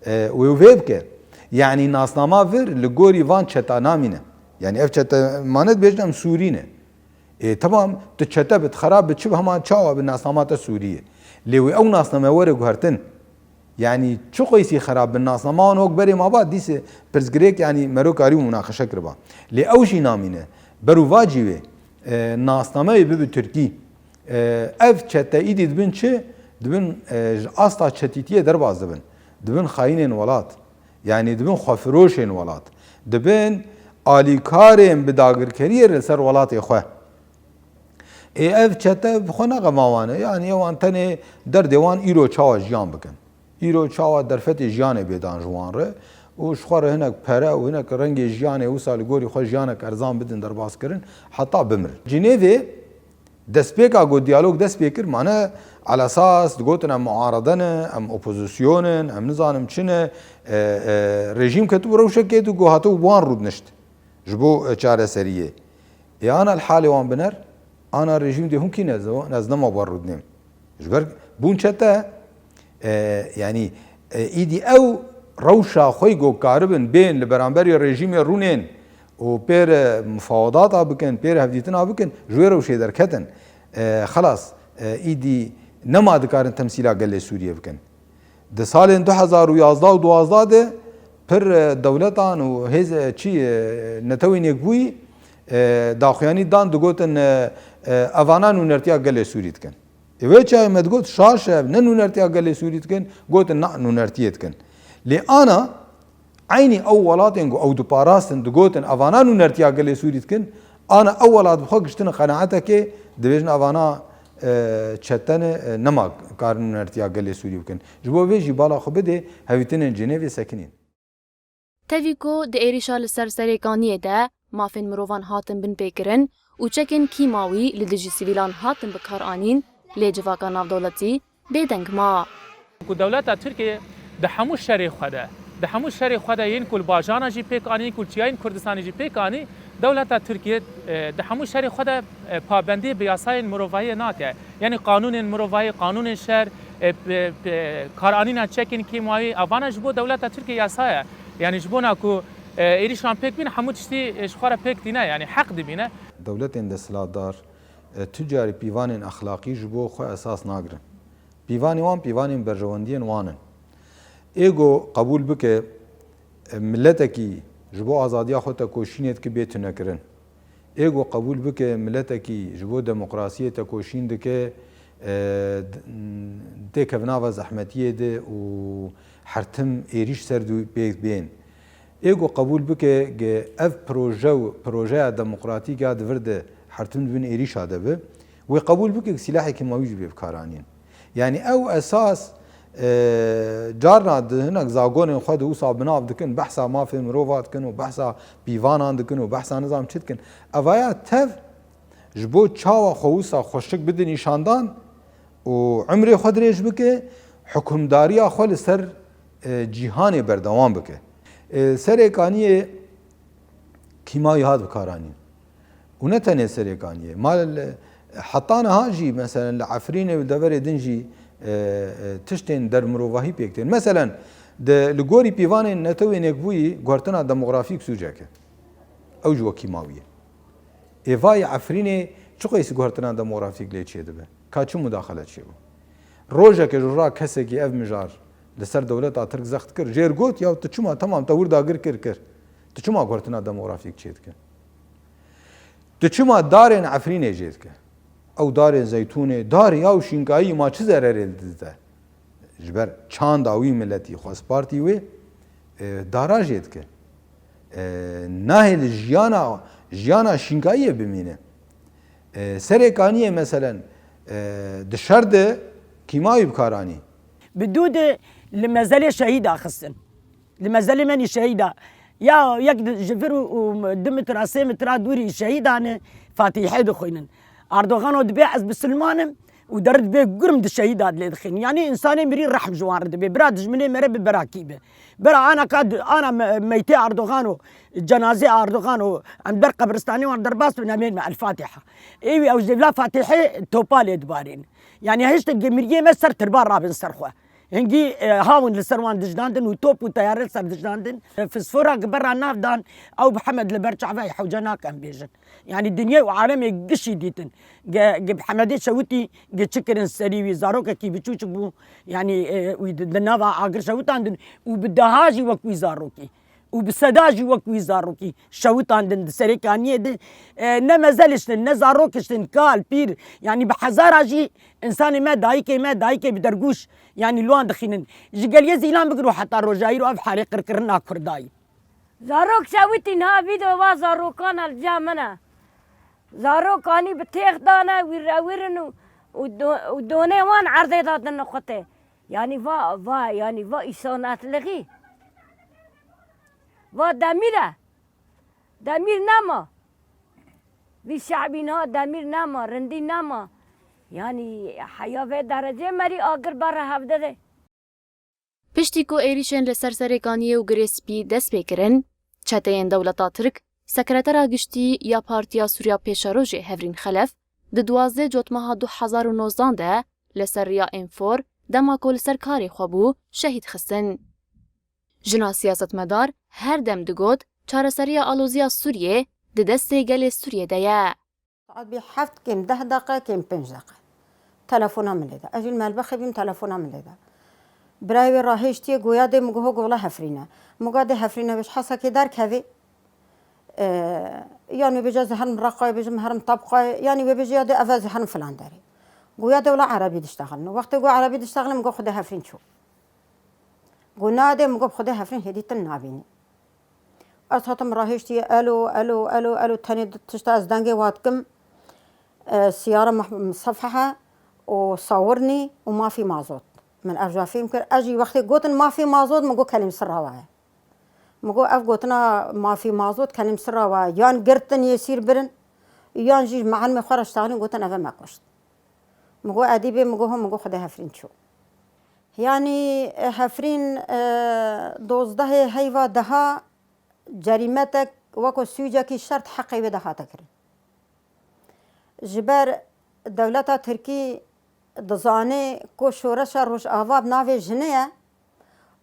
e, û ew vê bike. Yanî nasnama vir li gorî van çeta namîne. Yanî ev çete mane dibêjin em Sûrî ne. Ê, temam, tu çete bit, xerab bit, çi bi hema çawa bi nasnama te Sûrî ye. Lê wê ew nasname were guhertin. Yanî çi qeysî xerab bin nasnama wan wek berê maba, dîse pirsgirêk, yanî mero karî û munaqeşe kiriba. Lê ew jî namîne. Ber û vacî wê, e, nasnameyê bibi tirkî. E, ev çete îdî dibin çi? Dibin, e, ji asta çetîtiyê derbas dibin. Dibin xayînên welat. Yanî dibin xwefiroşên welat. Dibin alîkarên bi dagirkeriyê li ser welatê xwe. Ê ev çete bi xwe ne xema wan e. Yanî ê wan tenê derdê wan îro çawa jiyan bikin. Îro çawa derfetê jiyanê bê dan ji wan re. û ji xwe re hinek pere û hinek rengê jiyanê wisa li gorî xwe jiyanek erzan bidin derbaskirin, heta bimirin. Cinêvê destpêka ku diyalog dest pê kir, mane elasas digotin em muarede ne, em opozîsyon in, em nizanim çi ne, e, e, rejîm ketibû rewşekê di ku hatibû bi wan rûdinişt ji bo, e, çareseriyê. Ê ana li halê wan biner, ana rejîm dê hûn kî ne, ez nema wan rûdinêm. Ji ber bûn çete, e, yanî, e, îdî ew rewşa xwe ku karibin bên li beramberî rejîmê rûnên û pê re mufawedata bikin, pê re hevdîtina bikin, ji wê rewşê derketin. E, xelas, e, îdî nema dikarin temsîla gelê Sûriyê bikin. Di salên du hezar û yazdeh û duwazdeh de pir, e, dewletan û hêz, e, çi, e, Netewên Yekbûyî, e, daxuyanî dan digotin, e, e, evana nûnertiya gelê Sûrî dikin. Ê wê çaxê me digot, şaş e, ne nûnertiya gelê Sûrî dikin, gotin na nûnertiyê dikin. Lê ana eynî ew welatên ku ew diparastin digotin, evana nûnertiya gelê Sûrî dikin, ana ew welat bi xwe giştine qenaetekê, dibêjin evana, e, çete ne, e, nema karin nûnertiya gelê Sûrî bikin. Ji bo vê jî bala xwe bidê, hevîtinên Cinêvê sekinîn. Tevî ku di êrîşa li ser Serêkaniyê de mafên mirovan hatin binpêkirin û çekên kîmawî li dijî sivîlan hatin bikaranîn, lê civaka navdewletî bêdeng ma. Ku dewleta Tirkiyê di hemû şerê xwe de, di hemû şerê xwe de yên ku li bajana jî pêk anî, ku li çiyayên Kurdistanê jî pêk anî, dewleta Tirkiyê, e, di hemû şerê xwe de, e, pabendiyê bi yasayên mirovahiyê nake. Yanî qanûnên mirovahî, qanûnên şer, e, p-, p-, karanîna çekên kîmawî, evana ji bo dewleta Tirkiyê yasa ye. Yanî ji bona ku, e, êrîşan pêk bîn, hemû tiştî, e, ji xwe re pêk tîne, yanî heq dibîne. Dewletên desthilatdar, e, tu carî pîvanên exlaqî ji bo xwe esas nagirin. Pîvanê wan pîvanên berjewendiyên wan in. Ê ku qebûl bike, e, miletekî ji bo azadiya xwe tekoşînê dike bê tunekirin. Ê ku qebûl bike, miletekî ji bo demokrasiyê tekoşîn dike, e, d-, têkeve nava zehmetiyê de û her tim êrîş ser dû pê bên. Ê ku qebûl bike, ge ev proje û projeya demokratîk ya di vir de her tim di bin êrîşa de be, wê qebûl bike ku sîlahê kîmawî jî bê bikaranîn. Yanî ew esas, e, carna di hinek zagonên xwe de wisa binav dikin, behsa mafê mirova dikin û behsa pîvanan dikin û behsa nizam çi dikin. Evaya tev ji bo çawa xwe wisa xweşik bide nîşandan û emrê xwe dirêj bike, hukimdariya xwe li ser, e, cîhanê berdewam bike. E, Serêkaniyê kîmawî hat bikaranîn. Û ne tenê Serêkaniyê. Ma li, heta niha jî, meselen, li Efrînê û deverê din jî, e, e, tiştên dermirovahî pêk tên. Meselen, di, li gorî pîvanên Netewên Yekbûyî guhertina demografîk sûcek e. Ew ji we kîmawî ye. Ê vayê Efrînê çi qeysî guhertina demografîk lê çêdibe? Ka çi mudaxele çêbû? Rojeke ji roj kesekî ev mijar li ser dewleta Tirk zext kir. Jêr got, ya tu çima, temam, te wir dagir kir, kir. Tu çima guhertina demografîk çêdike? Tu çima darên Efrînê jêdike? Ew darên zeytûnê, darê ya û şînkayî ma çi zererê li dide? Ji ber çanda wî miletî xwezpartî wê, e, dara jêdike. E, nahêle jiyana, jiyana şînkayiyê bimîne. E, Serêkaniyê meselen, e, di şer de kîmawî bikaranî. Bi dû de li mezelê şehîda xistin. Li mezelê me nî şehîda. Ya yek di-, ji vir û, û du metra, sê metra dûrî şehîdan e, Fatîhê dixwînin. Erdogan o dibê ez bisilman im û deri dibê gurm di şehîda dilê dixînin. Yanî însanê mirî rehm ji wan re dibê. Bira dijminê me re bi berakî bi. Bira ana ka di-, ana me-, meytê Erdogan o, cenazê Erdogan o, em ber qebiristanê wan derbas bin, em ên me El Fatiha. Êwî ew ji dêvla Fatîhê topa lê dibarîn. Yanî hiştin gemiriyê me ser tirba rabin ser xwe. Hingî, e, hawin li ser wan dijnandin û top û teyare li ser dijnandin. E, fisfora gi berra nav dan, ew bi Hemed li ber çavayê hewce nake em bêjin. Yanî dinyê û alemê gişî dîtin. Ge, ge bi Hemedê şewitî, ge çi kirin serî wî, zarokekî biçûçik bû. Yanî, e, wî di, di nava agir şewitandin û bi deha jî wek wî zarokî. Û bi seda jî wek wî zarokî şewitandin di Serêkaniyê de, e, ne mezeliş din, ne zarokiştin, kal, pîr, yanî bi hezara jî însanê me, dayikê me, dayikê bi dergûş, yanî li wan dixînin. Ji geliyê zîlan bigir û heta rojayî ro ev halê qirkirina Kurdayî. Zarok şewitî niha vîdeo va zarokan e li cem min e. Zarok anî bi têx dane, wîr re wîr in û, û do-, û donê wan erdê de din nixwitê. Yanî va, va, yanî va îsanatlixî. Va demîr e. Demîr nema. Vî şe'bî niha demîr nema, rindî nema. Yanî heya vê derecê merî agir berre hevdidê. Piştî ku êrîşên li ser Serê Kaniyê û Girê Spî dest pê kirin, çeteyên dewleta Tirk, sekretera giştî ya Partiya Sûriya Pêşerojê Hevrîn Xelef di duwazdeh Cotmeha du hezar û nozdan de li ser riya Enfor, dema ku li ser karê xwe bû, şehîd xistin. Jina siyasetmedar her dem digot, çareseriya aloziya Sûriyê di destê gelê Sûriyê de ye. Saet bî heft kêm deh deqe, kêm pênc deqe. Telefona min lê da. Ez jî li melbexê bîm, telefona min lê da. Birayê wê rahêştiye, goya dê, min got, ho gola Hefrîn e. Min got, dê Hefrîn e, wê ji Hesekê derkevê. Ee, yan wê bêje, ez herim Reqayê, bêjim herim Tebqayê, yanî wê bêje ya dê ev ez herim filan derê. Goya dê wela erebî diştexilin. Wextê got erebî diştexilin, min got, Xwedê Hefrîn çû. Got, na dê, min got, Xwedê Hefrîn hêdî tin nabînî. Ez hatim rahêştiye, elo, elo, elo, elo, tenê tişta ez dengê wa dikim, e, siyara mah-, sefehe û sawirnî û mafî mazot. Min ev ja fêm kir. Ez jî wextê gotin mafî mazot, min got kelîm sirra wa ye. Min got ev gotina mafî mazot kelîm sirra wa ye. Yan girtin yê sîr birin, yan jî meelmê xwe re ştaxlîn gotin ev e me kuşt. Min got edî bê, min got ho, min got Xwedê Hefrîn çû. Yanî, e, Hefrîn, e, dozdehê heyva deha cerîmetek weko sûcekî şer di heqê wê de hate kirin. Ji ber dewleta Tirkî dizanê ku şoreşa Rojava bi navê jinê ye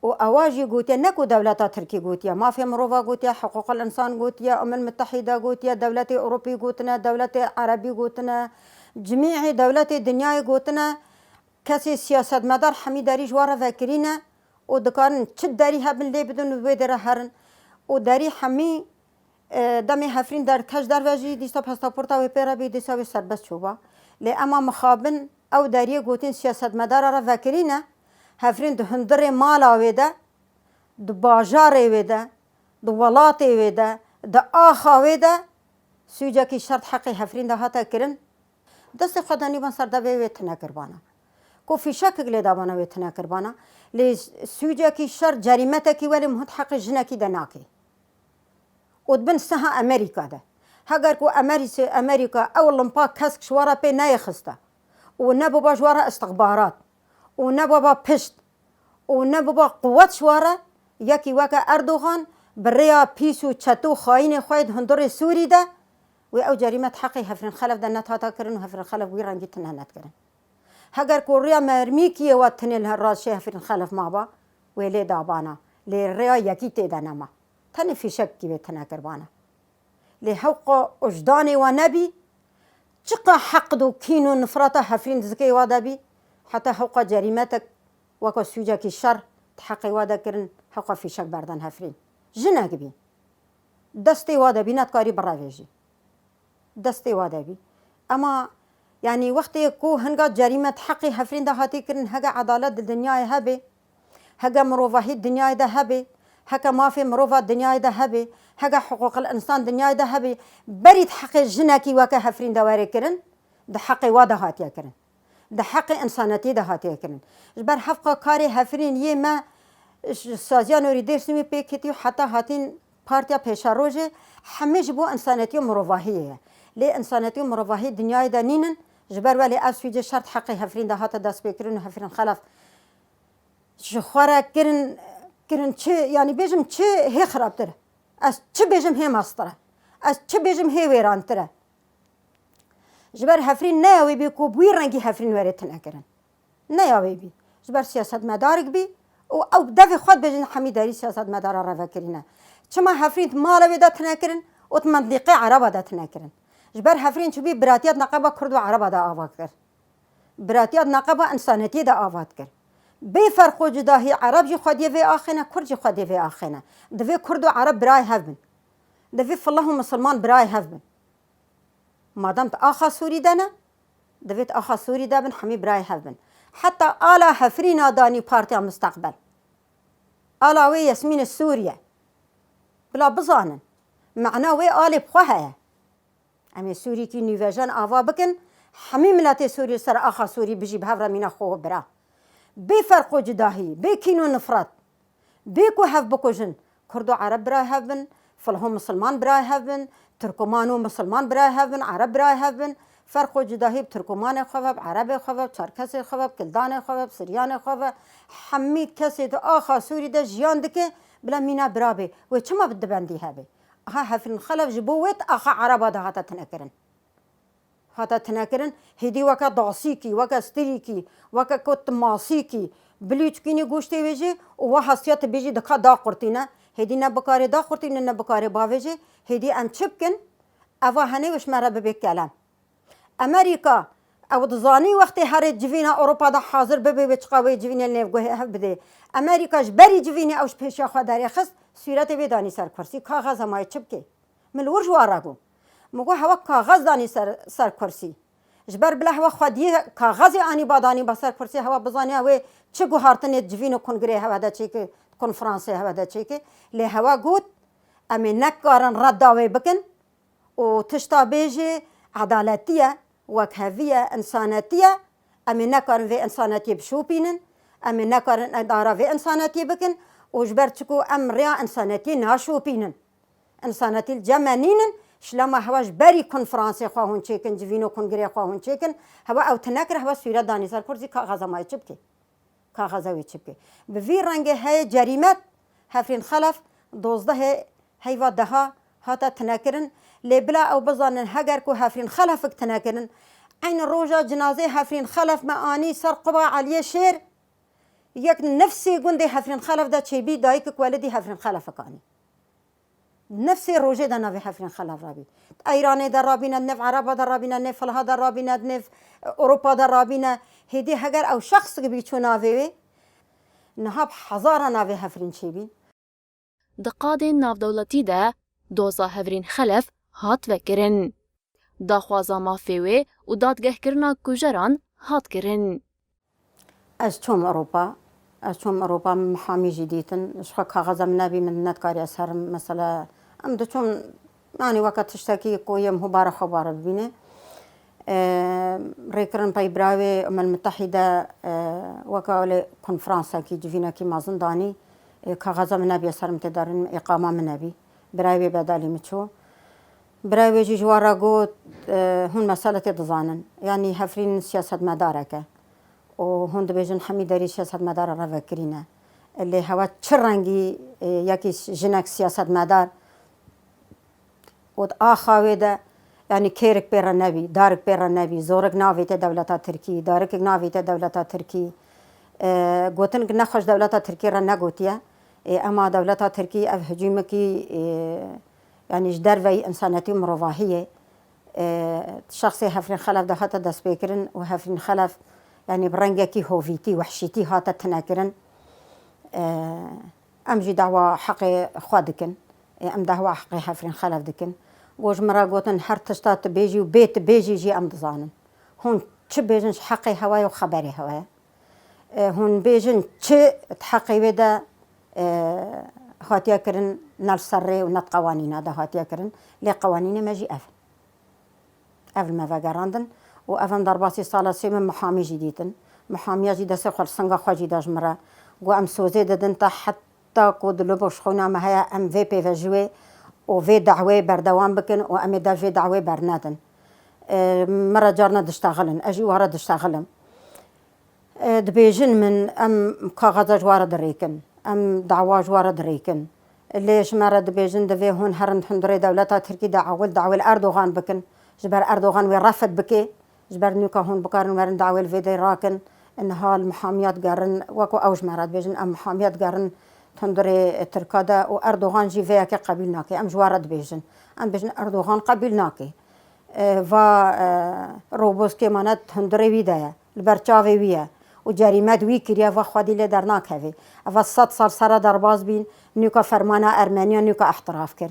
û ewa jî gotiye, ne ku dewleta Tirkî gotiye, mafê mirova gotiye, hiqûqil însan gotiye, Umem Mitehîde gotiye, dewletê Ewropî gotine, dewletê Erebî gotine, cimî dewletê dinyayê gotine, kesê siyasetmedar hemî derî ji wan re vekirî ne û dikarin çi derî hebin lê bidin û wê derê herin. Û derî hemî, e, demê Hefrîn derket ji derve jî dîsa pasaporta wê pê re bî, dîsa wê serbest çûba. Lê ema mixabin ew deriyê gotin siyasetmedara re vekirî ne, Hefrîn di hundirê mala wê de, di bajarê wê de, di welatê wê de, di axa wê de sûcekî şer di heqê Hefrîn de hate kirin. Destê xwe danîban ser devê wê tune kirbana. Ku fîşekek lê dabana wê tune kirbana. Lê sûcekî şer cerîmetekî welê muhit heqê jinekî de nake. Û dibin siha Amerîka de. Heger ku Amerîse-, Amerîka ew limpa kesk ji we re pê neyêxiste û ne biba ji we re istixbarat û ne biba pişt, û ne biba quwet ji we re, yekî weke Erdogan bi rêya pîs û çete û xayînê xwe yê di hundirê Sûrî de, wê ew cerîme di heqê Hefrîn Xelef de nethata kirin û Hefrîn Xelef wî rengî tune nedikirin. Heger ku rêya mermîkiyê we tinê li raşê Hefrîn Xelef maba, wê lê dabana. Lê rêya yekî tê de nema. Tenê fîşekekî wê tune kirbana. Lê hewqa ujdanê we nebî, çiqa heqd û kîn û nifreta Hefrîn di zikê we de bî, heta hewqa cerîmetek weke sûcekî şer di heqê we de kirin, hewqa fîşek berdan Hefrîn. Jinek bî. Destê we de bî, nedikarî birevêjî. Destê we de bî. Ema, yanî wextê ku hinga cerîme di heqê Hefrîn de hatî kirin, hege edalet di dinyayê hebe, hege mirovahî dinyayê de hebe, heke mafê mirova dinyayê de hebe, hege hiqûqil însan dinyayê de hebe, berî di heqê jinekî weke Hefrîn de were kirin, di heqê wa de hatiye kirin. Di heqê însanetiyê de hatiye kirin. Ji ber hevqa karê Hefrîn yê me ji saziya norî Dêrsimî pê ketî û heta hatîn Partiya Pêşerojê hemî ji bo însanetî û mirovahiyê ye. Lê însanetî û mirovahî dinyayê de nînin, ji ber welê ev sûcê şer di heqê Hefrîn de hate destpêkirin û Hefrîn Xelef ji xwe re kirin, kirin çi, yanî bêjim çi hê xirabtir e. Ez çi bêjim hê mestir e. Ez çi bêjim hê wêrantir e. Ji ber Hefrîn neya wê bî ku bi wî rengî Hefrîn were tune kirin. Neya wê bî. Ji ber siyasetmedarek bî û ew bi devê xwe dibêjin hemî derî siyasetmedara re vekirîne. Çima Hefrîn di mala wê de tune kirin û di mendîqê Ereba de tune kirin? Ji ber Hefrîn çûbî biratiya di neqeba Kurd û Ereba de ava kir. Biratiya di neqeba însanetiyê de ava dikir. Bê ferq û cudahî Ereb jî xwediyê vê axê ne, Kurd jî xwediyê vê axê ne. Divê Kurd û Ereb birayê hev bin. Divê fileh û misilman birayê hev bin. Madem di axa Sûrî de ne, divê di axa Sûrî de bin, hemî birayê hev bin. Heta ala Hefrîna danî Partiya Misteqbel. Ala wê Yasmînê Sûrî ye. Bila bizanin, mana wê alê bi xwe heye. Em ê Sûrîkî nûvejen ava bikin, hemî miletê Sûrî li ser axa Sûrî bijî bi hev re mîna xwe û bira. Bê ferq û cudahî, bê kîn û nifret. Bê ku hev bikujin, Kurd û Ereb birayê hev bin, Filho Misilman birayê hev bin, Tirkoman û Misilman birayê hev bin, Ereb birayê hev bin. Ferq û cudahî bi Tirkomanê xwe ve, bi Erebê xwe ve, bi Çerkesê xwe ve, bi Kildanê xwe ve, bi Siryanê xwe ve, hemî kesê di axa Sûrî de jiyan dike, bila mîna bira bê. Wê çima bi dibendî hebe? Aha Hefrîn Xelef ji bo wê di axa Ereba de hate tinekirin. Hate tinekirin, hêdî weke dasîkî, weke stirîkî, weke ku timasîkî, bilûçkînî goştê wê jî û we hestiya tu bêjî dika da qurtîne. Hêdî ne bikarê da qurtîne, ne bikarê bavêjê. Hêdî em çi bikin? Eva henê wê ji me re bibê kelem. Amerîka, ew dizanî wextê herê civîna Ewropa de hazir bibe wê çiqa wê civînê li nêv guhê hev bidê. Amerîka ji berî civînê ew ji pêşiya xwe derêxist, sûretê wê danî ser kursî. Kaxeza mayê çi bike? Min li wir ji wan re got. Min got, hewa kaxez danî ser, ser kursî. Ji ber bila hewa xwediyê kaxezê anî ba danî ba ser kursî, hewa bizaniya wê çi guhartinê civîn û kongirê hewe de çêke, konferansê hewe de çêke. Lê hewa got, em ê nekarin redda wê bikin û tişta bêjê edaletî ye, wekhevî ye, însanetî ye. Em ê nekarin vê însanetiyê bişopînin, em ê nekarin îdara vê însanetiyê bikin û ji ber çiku em rêya însanetiyê naşopînin. Însanetî li cem me nînin, şilema hewa ji berî konferansê xwe hûn çêkin, civîn û kongirê xwe hûn çêkin, hewa ew tune kir, hewa sûret danî ser kursî, kaxeza mayê çi bike? Kaxeza wê çi bike? Bi vî rengê heye cerîmet, Hefrîn Xelef dozdehê heyva deha hate tinekirin, lê bila ew bizanin heger ku Hefrîn Xelefik tinekirin, eynî roja cinazê Hefrîn Xelef me anî ser quba Eliyê Şêr, yek nifsê gundê Hefrîn Xelef de çêbî, dayikik welidî Hefrîn Xelefik anî. Nifsê rojê de navê Hefrîn Xelef rabî. Di Eyranê de rabîne, di nêv Ereba de rabîne, nêv Filha de rabîne, di nêv, e, Ewropa de rabîne. Hêdî heger ew şexsik bî çû navê wê, niha bi hezara navê Hefrîn çêbî. Di qadên navdewletî de doza Hevrîn Xelef hat vekirin. Daxwaza mafê wê û dadgehkirina kujeran hat kirin. Ez çûm Ewropa. Ez çûm Ewropa, min mihamî jî dîtin. Ji xwe kaxeza min nebî, min nedikarî ez herim. Mesela, em diçûn, yanî weke tiştekî ku yê mihûbara xwe bare bibîne. E, rêkirin pey birayê Umem Mitehîde, e, weke wele konferansekî, civînekî mezin danî. E, kaxeza min nebî, ez herim tê derin, îqama min nebî. Birayê wê bedalî min çû. Birayê wê jî ji wan re got, e, hûn meseletê dizanin. Yanî Hefrîn siyasetmedarek e. Û hûn dibêjin hemî derî siyasetmedara revekirî ne. Lê hewa çi rengî, e, yekî jinek siyasetmedar û di axa wê de, yanî kêrik pê re nebî, darik pê re nebî, zorik navête dewleta Tirkî, darikek navête dewleta Tirkî. E, gotinik nexweş dewleta Tirkî re negotiye. E, ema dewleta Tirkî ev hicûmekî, e, yanî ji derveyî însanetî û mirovahiyê, e, şexsê Hefrîn Xelef de hate destpêkirin û Hefrîn Xelef, yanî bi rengekî hovîtî, wehşîtî hate tinekirin. E, em jî dawa heqê xwe dikin. E, em dawa heqê Hefrîn Xelef dikin. Got, ji min re gotin, her tişta tu bêjî û bê tu bêjî jî em dizanin. Hûn çi bêjin ji heqê hewa ye û xeberê hewa ye. E, hûn bêjin çi di heqê wê de, e, hatiye kirin, ne li ser rê û ne di qewanîna de hatiye kirin. Lê qewanînê me jî ev. Ev li me vegerandin û ev em derbasî sala sê min mihamî jî dîtin. Mihamiya jî destê xwe li singa xwe jî da ji min re. Got, em sozê didin te heta ku di lobo ji xwîna me heye, em vê pêve ji wê û vê dawê berdewam bikin û em ê dev vê dawê bernedin. E, min re carna diştexilin, ez jî wan re diştexilim. E, dibêjin min, em kaxeza ji wan re dirêkin, em dawa ji wan re dirêkin. Lê ji me re dibêjin, divê hûn herin hundirê dewleta Tirkî de ewil dawê li Erdogan bikin. Ji ber Erdogan wê refid bike, ji ber nûka hûn bikarin werin dawê li vê dê rakin. Niha li mihamiya digerin, weko ew ji me re dibêjin, em mihamiya digerin hundirê Tirka de û Erdogan jî vê yekê qebîl nake. Em ji wan re dibêjin. Em dibêjin Erdogan qebîl nake. E, va, e, robozkê mane hundirê wî de ye, li ber çavê wî ye û cerîme di wî kiriye, va xwedî lê dernakeve. Eva sed sal sere derbas bîn, nûka fermana Ermeniya nûka ehtiraf kir.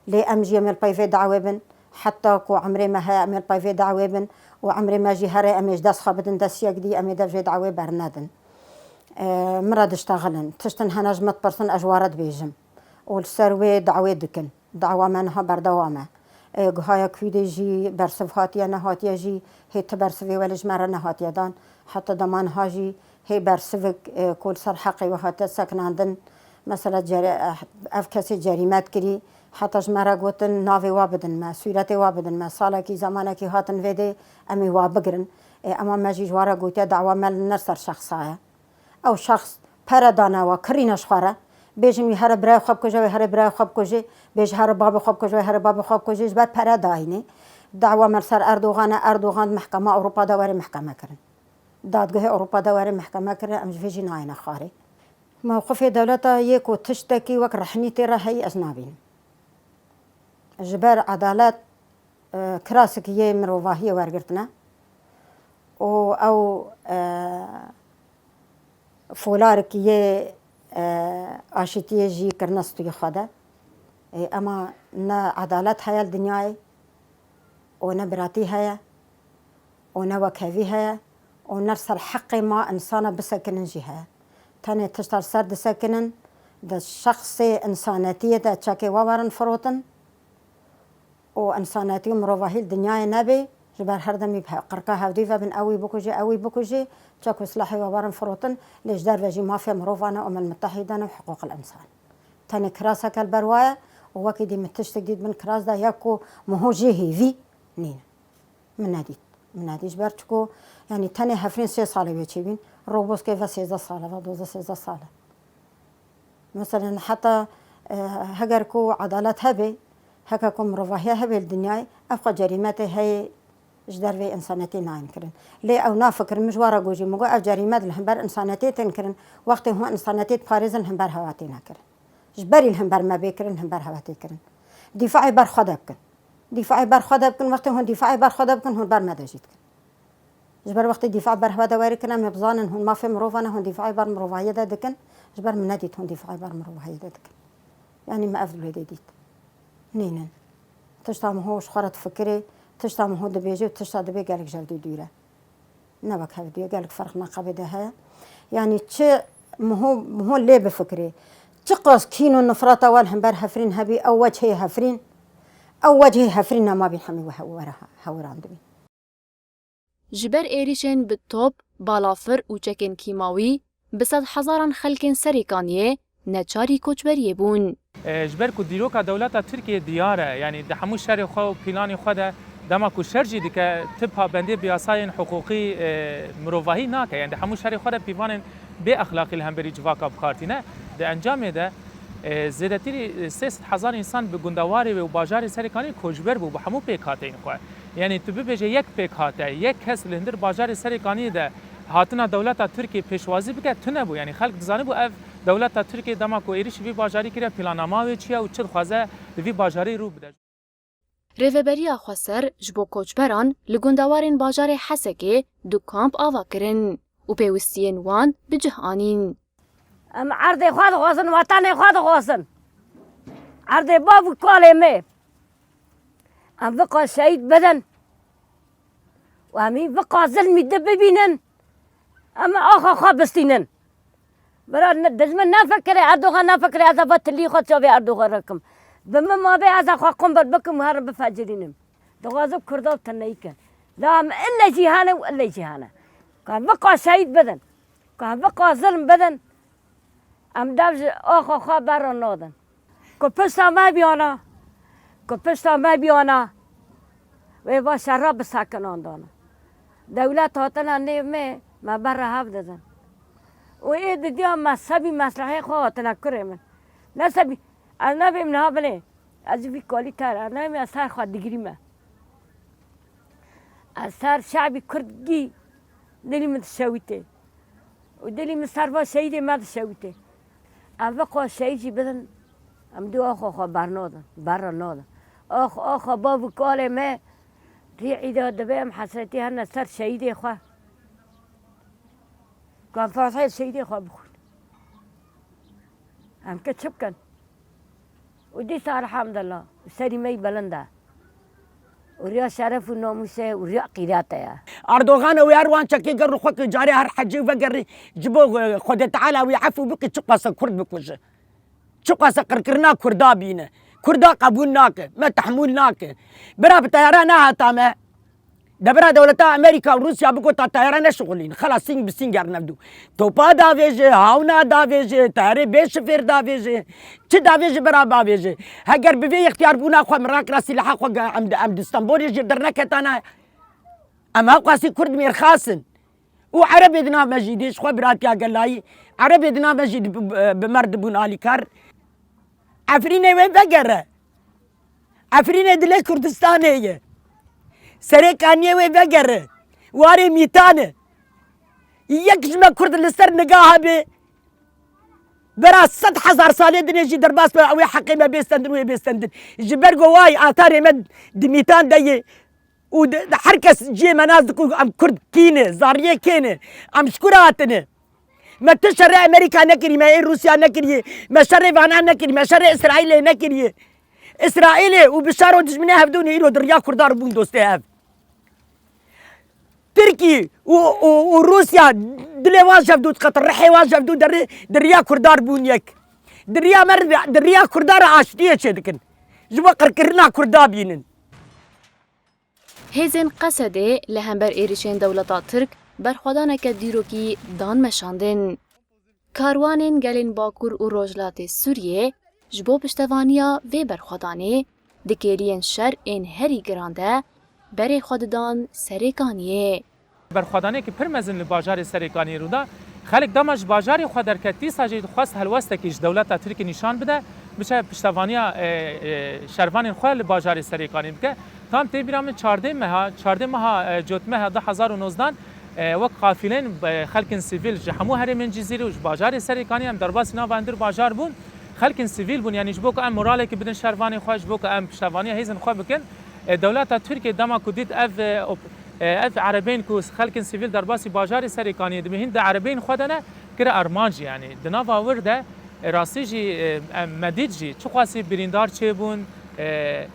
Lê em jî em ê li pey vê dawê bin, heta ku emrê me heye em ê li pey vê dawê bin û emrê me jî here em ê ji dest xwe bidin dest yek dî, em ê dev vê dawê bernedin. E, min re diştexilin, tiştin hene ji min dipirsin ez ji wan re dibêjim û li ser wê dawê dikin. Dawa me niha berdewam e. E, guhaya Kwîdê jî bersiv hatiye, nehatiye jî, hê ti bersivê welê ji me re nehatiye dan. Heta dema niha jî hê bersivik, e, ku li ser heqê we hatiye sekinandin, Mesela cere-, ev kesê cerîmet kirî, heta ji me re gotin, navê wa bidin me, sûretê wa bidin me, salekî, zemanekî hatin vê dê, em ê wa bigirin. Ê, ema me jî ji wa re gotiye, dawa me li nir ser şexsa ye. Ew şexs pere dane wa, kirîne ji xwe re. Bêjin wî here birayê xwe bikuje, wê here birayê xwe bikujê. Bêj here babê xwe bikuje, wê here babê xwe bikujê. Ji ber pere dayînê. Dawa me li ser Erdogan e, Erdogan di mehkema Ewropa de were mehkeme kirin. Dadgehê Ewropa de were mehkeme kirin, em ji vê jî nayêne xwarê. Mewqifê dewleta yê ku tiştekî wek rehnî tê re heyî ez nabînim. Ji ber edalet, e, kirasek yê mirovahiyê wergirtine û ew, e, folarek yê, e, aşîtiyê jî kirine stûyê xwe de. Ê, ema ne edalet heye li dinyayê û ne biratî heye û ne wekhevî heye û ne li ser heqê ma insana bisekinin jî heye. Tenê tişta li ser disekinin, di şexsê insanetiyê de çekê we werin firotin û insanetî û mirovahî li dinyayê nebê, ji ber her demî bi he-, qirka hevdî vebin, ew wî bikujê, ew wî bikujê, çek û silahê we werin firotin, lê ji derve jî mafê mirovan e û Milmutehîden û hiqûqil însan. Tenê kiraseke li ber wa ye û wekî dî min tiştek dît bin kiras de ya ku miho jê hêvî nîne. Min nedît. Min nedît ji ber çiko, yanî tenê hefrîn sê salê wê çêbîn. Roboskê ve sêzdeh sal e, ve dozdeh sêzdeh sal e. Mesela heta, e, heger ku edalet hebe, heke ku mirovahiye hebe li dinyayê, ev xwe cerîmetê heye ji dervê însanetî nayên kirin. Lê ew nafikirin, min ji wa re gojî, min got, ev cerîmet li hember însanetiyê tên kirin. Wextê hûn însanetiyê diparêzin, li hember hewa têne kirin. Ji berî li hember me bê kirin, li hember hewa tê kirin. Dîfaê ber xwe de bikin. Dîfaê ber xwe de bikin, wextê hûn dîfaê ber xwe de bikin, hûn ber me de jî dikin. Ji ber wextê dîfa ber xwe de werê kirin, em ê bizanin hûn mafê mirovan e, hûn dîfaê ber mirovahiyê de dikin. Ji ber min nedît hûn dîfaê ber mirovahiyê de dikin. Yanî me ev wê dê dît. Nînin. Tişta min ho ji xwe re difikirê, tişta min ho dibêje û tişta dibê gelek ji hevdû dûr e. Ne wek hevdû ye, gelek ferq neqebê de heye. Yanî çi miho, miho lê bifikirê. Çiqas kîn û nifreta we li hember Hefrîn hebî, ew wechê Hefrîn, ew wechê Hefrîn nema bî hemî we he-, were he-, hewirandibî. Ji ber êrîşên bi top, balafir û çekên kîmawî, bi sedhezaran xelkên Serêkaniyê neçarî koçberiyê bûn. E, ji ber ku dîroka dewleta Tirkiyê diyar e, yanî di hemû şerê xwe û pîlanê xwe de dema ku şer jî dike, ti pabendiyê bi yasayên hiqûqî, e, mirovahî nake. Yanî di hemû şerê xwe de pîvanên bê exlaqî li hemberî civaka bi kar tîne. Di encamê de, e, zêdetirî sê sed hezar însan bi gundewarê wê û bajarê Serêkaniyê koçber bû, bi hemû pêkhateyên xwe. Yanî tu bibêje yek pêkhate, yek kes li hundir bajarê Serêkaniyê de hatina dewleta Tirkiyê pêşwazî bike, tune bû. Yanî xelk dizanibû ev dewleta Tirkiyê dema ku êrîşî vî bajarî kiriye, plana ma wê çi ye û çi dixwaze li vî bajarî rû bide. Rêveberiya Xweser ji bo koçberan li gundewarên bajarê Hesekê du kamp ava kirin û pêwistiyên wan bi cih anîn. Em erdê xwe dixwazin, wetenê xwe dixwazin. Erdê bav û kalê me. Em viqa şehîd bidin. Û em hî viqa zilmî di bibînin. Em axa xwe bistînin. Bira ne, dijmin nefikire, Erdogan nefikire, ez eva tilî xwe çavê Erdogan rekim. Bi min ma bê ez ê xwe qumbir bikim û herim bifecirînim. Dixwazim Kurda bi tineyî kin. La em ile jî hene û ile jî hene. Ka viqa şehîd bidin. Ka viqa zilm bidin. Em dev ji axa xwe berra nadin. Ku pişta me biyana, ku pişta me biyana, wê va şerra bi sekinan dana. Dewlet hatine nêv me, me berra hev didin. Û ê didiya mezhebî meslehê xwe hatine kurê min. Nesebî, ez nebêm niha binê. Ez jî vî kalî ter, ez nebêm ez ser xwe digirîme. Ez ser şe'bî Kurd gî dilî min dişewitê. Û dilî min ser va şehîdê me dişewitê. Em viqa şehîd jî bidin, em dû axa xwe bernadin, berra nadin. Ax, axa bav û kalê me rî îda dibe em hesretî hene ser şehîdê xwe. Ku em fatihê şehîdê xwe bixwin. Em ke çi bikin? Û dîsa elhamdulillah, serî me yî bilind e. Û riya şeref û namûsê û riya qîrete ye. Erdogan û her wan çekê ger xwe ki carê her hecî vegerî ji bo, e, Xwedê Teala wî efû bikî çiqasa Kurd bikuje. Çiqasa qirkirina Kurda bîne. Kurda qebûl nake. Me tehmûl nake. Bira bi teyara nehata me. Devera dewleta Amerîka û Rûsya bigota tayara neşixulîn. Xelas, sîng bi sîng erne dû. Topa davêje, hawna davêje, tayarê bê şifêr davêje. Çi davêje bira bavêje. Heger bi vê ixtiyarbûna xwe min rakira sîlaha xwe ge-, em, em di Stenbolê jî derneketana. Em hewqasî Kurd mêrxas in. Û Erebê di nav me jî dê ji xwe biratiya gelayî. Erebê di nav me jî di, bi, bi mer dibûn alîkar. Efrînê wê vegere. Efrînê dilê Kurdistanê ye. Serê Kaniyê wê vegere. Warê Mîtan e. Yek ji me Kurd li ser nigaha bê. Bera sed hezar salê dinê jî derbas be, ew ê heqê me bê stendin, wê bê stendin. Ji ber ku wayî atarê me di Mîtan de ye. Û di, di her kes cihê me nas diku em Kurd kî ne, zariyê kê ne. Em ji kur hatine? Me tu şerê Amerîka nekirî, me ê Rûsya nekiriye, me şerê vana nekirî, me şerê Îsraîlê nekiriye. Îsraîlê û Bişar û dijminê hevdû ne îro di riya Kurdan bûn dostê hev. Tirkî û, û, û Rûsya dilê wan ji hevdû diqetin, rihê wan ji hevdû derê, di riya Kurdan bûn yek. Di riya me re, di riya Kurdan re aştiyê çêdikin. Ji bo qirkirina Kurda bînin. Hêzên Qesedê li hember êrişên dewleta Tirk berxwedaneke dîrokî dan meşandin. Karwanên gelên Bakur û Rojhilatê Sûriyê ji bo piştevaniya vê berxwedanê di kêliyên şer ên herî giran de berê xwe didan Serêkaniyê. Berxwedanekî pir mezin li bajarê Serêkaniyê rû da. Xelk dema ji bajarê xwe derket, dîsa jî dixwest helwestekî ji dewleta Tirkî nîşan bide, biçe piştevaniya, e, e, şervanên xwe li bajarê Serêkaniyê bike. Tam tê bîra min çardeh meha, çardeh meha, e, cotmeha du hezar û nozdan, e, wek qafîlên, e, xelkên sivîl ji hemû herêmên Cizîrê û ji bajarê Serêkaniyê em derbasî nava hundir bajar bûn. Xelkên sivîl bûn, yanî ji bo ku em moralekî bidin şervanên xwe, ji bo ku em piştevaniya hêzên xwe bikin. E, dewleta Tirkiyê dema ku dît ev, e, op-, e, ev erebeyên ku xelkên sivîl derbasî bajarê Serêkaniyê dibin, hîn di erebeyên xwe de ne, kire armanc, yanî di nava wir de, e, rastî jî, e, em, me dît jî çiqasî birîndar çêbûn, e,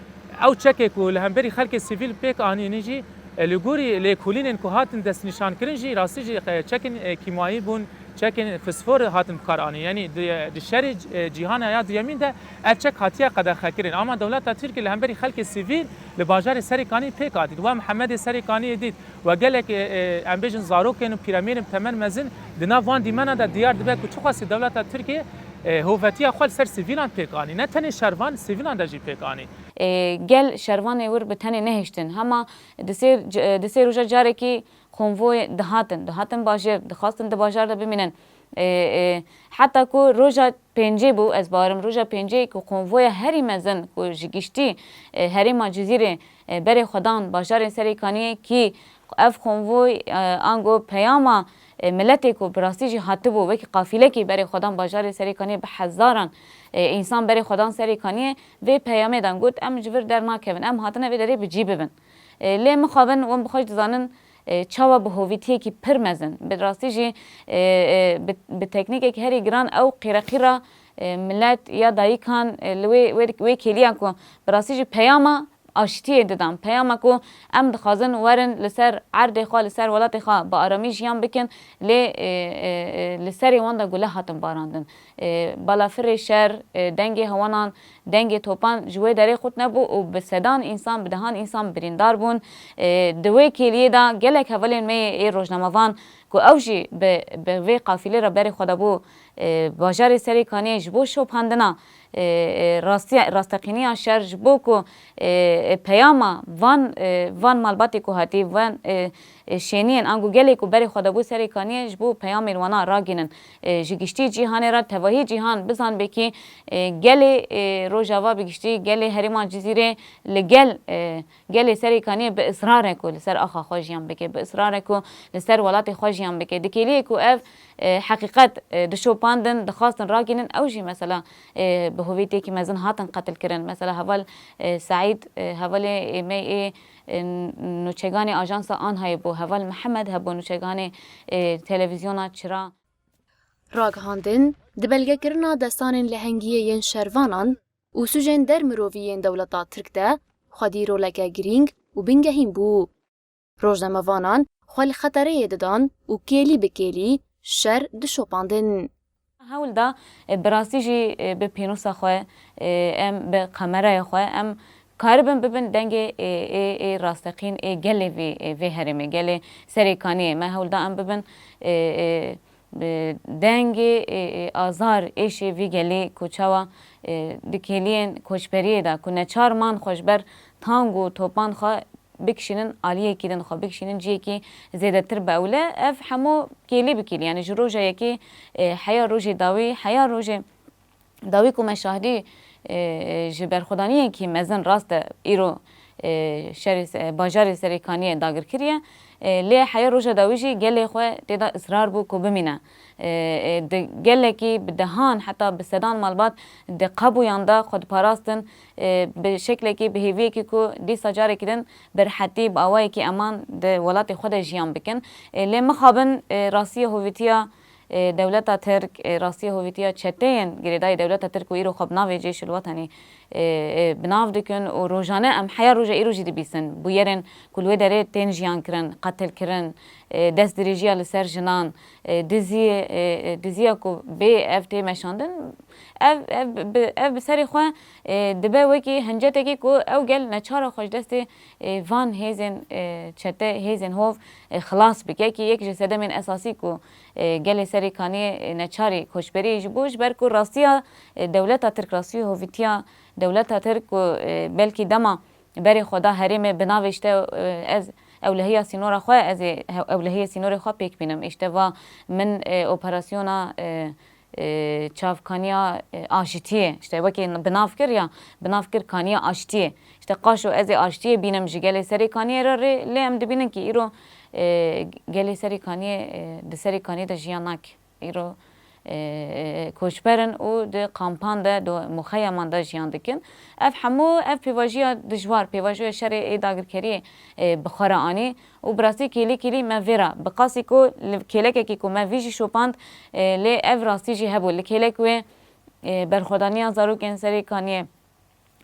ew çekê ku li hemberî xelkê sivîl pêk anînî jî, e, li gorî lêkolînên ku hatin destnîşankirin jî rastî jî, e, çekên, e, kîmayî bûn, çekên fosfor hatin bikaranîn. Yanî di, di şerê, e, cîhana ya duyemîn de ev çek hatiye qedexekirin. Ama dewleta Tirkî li hemberî xelkê sivîl li bajarê Serêkanî pêk hatî. Wa Mihemedê Serêkaniyê dît. Wa gelek, e, e, em bêjin zarokên û pîremêrên bi temen mezin di nav van dîmena de diyar dibe ku çiqasî dewleta Tirkiyê, e, hovetiya xwe li ser sivîlan pêk anî. Ne tenê şervan, sivîlan de jî pêk anî. E, gel şervanê wir bi tenê nehiştin. Hema di sê, di sê roja carekî konvoy dihatin, dihatin bajêr, dixwastin di bajar de bimînin. E, e, heta ku roja pêncê bû, ez bawerim roja pêncê ku konvoya herî mezin ku ji giştî, e, herêma Cizîrê, e, berê xwe dan bajarên Serêkaniyê kî ev konvoy, e, ango peyama, e, miletê ku bi rastî jî hatibû wekî qafîlekî berê xwe dan bajarê Serêkaniyê bi hezaran, e, însan berê xwe dan Serêkaniyê vê peyamê dan got, em ji vir dernakevin, em hatine vê derê bi cî bibin. E, lê mixabin wan bi xwe jî dizanin, e, çawa bi hovîtiyekî pir mezin, bi rastî jî, e, e, bi, bi teknîkekî herî giran ew qîreqîra, e, milet ya dayikan, e, li wê, wê, wê kêliya ku bi rastî jî peyama aştiyê didan, peyama ku em dixwazin werin li ser erdê xwe, li ser welatê xwe bi aramî jiyan bikin, lê, e, e, e, li serê wan de gule hatin barandin. E, balafirê şer, e, dengê hewanan, dengê topan ji wê derê qut nebû û bi sedan însan, bi dehan însan birîndar bûn. E, di wê kêliyê de gelek hevalên me yê ê rojnamevan ku ew jî bi, bi vê qafîlê re berê xwe dabû, e, bajarê Serêkaniyê ji bo şopandina, e, e, rastiya, rasteqîniya şer, ji bo ku, e, e, peyama van, e, van malbatê ku hatî, van, e, e, şêniyên ango gelê ku berê xwe dabû Serêkaniyê ji bo peyamên wana ragînin, e, ji giştî cîhanê re, tevahî cîhan bizanibê kî, e, gelê, e, Rojava bi giştî, gelê herêma Cizîrê li gel, e, gelê Serêkaniyê bi israr e ku li ser axa xwe jiyan bike, bi israr e ku li ser welatê xwe jiyan bike. Di kêliyê ku ev, e, heqîqet, e, dişopandin, dixwastin ragînin, ew jî mesela, e, bi hovîtiyekî mezin hatin qetilkirin. Mesela heval, e, Seîd, e, hevalê ê me ê, e, nûçeganê ajansa Anhayê bû, heval Mihemed hebû nûçeganê, e, televîzyona Çira. Ragihandin, di belgekirina destanên lehengiyê yên şervanan û sûcên der mirovî yên dewleta Tirk de xwedî roleke girîng û bingehîn bû. Rojnamevanan xwe li xetereyê didan û kêlî bi kêlî şer dişopandin. Hewl da, e, bi rastî jî, e, bi pênûsa xwe, e, em bi kameraya xwe, em Karibin bibin dengê ê, ê, ê rasteqîn ê gelê vê, ê vê herêmê, gelê Serêkaniyê. Me hewl da em bibin, ê, ê, bi dengê, ê, ê, azar êşê vî gelî ku çawa, ê, di kêliyên koçberiyê de ku neçar man xwe ji ber tang û topan xwe bikişînin aliyekî din, xwe bikişînin ciyekî zêdetir bi ewle. Ev hemû kêlî bi kêlî, yani ji roja yekê, ê, heya rojê dawî, heya rojê dawî ku me şahdî, e, ji berxwedaniyekî mezin rast e îro, e, şerê se-, bajarê Serêkaniyê dagir kiriye. E, lê heya roja dawî jî gelê xwe tê de israr bû ku bimîne. E, e, di gelekî bi dehan heta bi sedan malbat di qebûyan de xwe diparastin, e, bi şeklekî, bi hêviyekî ku dîsa carekî din bi rihetî, bi awayekî eman di welatê xwe de jiyan bikin. E, lê mixabin, e, rastiya hovîtiya e, dewleta Tirk, e, rastiya hovîtiya çeteyên girêdayî dewleta Tirk û îro xwe bi navê Ceyşul Wetenî, e, e, bi nav dikin û rojane em heya roja îro jî dibîsin. Bûyerên ku li wê derê tên jiyan kirin, qetil kirin, e, destdirêjiya li ser jinan, e, diziyê, e, e, diziya ku bê ev tê meşandin, ev, ev bi, ev bi serê xwe, e, dibe wekî hincetekî ku ew gel neçara xwe ji destê, e, van hêzên, e, çete, hêzên hov, e, xilas bike, ki yek ji sedemên esasî ku e, gelê Serêkaniyê, e, neçarî koçberiyê ji bo, ji ber ku rastiya, e, dewleta Tirk, rastiya hovîtiya dewleta Tirk ku, e, belkî dema berê xwe da herêmê bi navê işte, e, ez ewlehiya sînora xwe, ez ê he-, ewlehiya sînorê xwe pêk bînim. Îşte va min, e, operasyona, e, e, çavkaniya, e, aşitiyê, işte wekî bi nav kir ya, bi nav kir kaniya aşitiyê. İşte qaşo ez ê aştiyê bînim ji gelê Serêkaniyê re rê, lê em dibînin ki îro, e, gelê Serêkaniyê, e, di Serêkaniyê de jiyan nake. Îro, e, e, koçber in û di kampan de, di muxeyaman de jiyan dikin. Ev hemû, ev pêvajiya dijwar, pêvajiya şerê ê dagirkeriyê, e, bi xwe re anî û bi rastî kêlî kêlî me vê re, bi qasî ku li kêlekekî ku me vî jî şopand, e, lê ev rastî jî hebû. Li kêlek wê, e, berxwedaniya zarokên Serêkaniyê,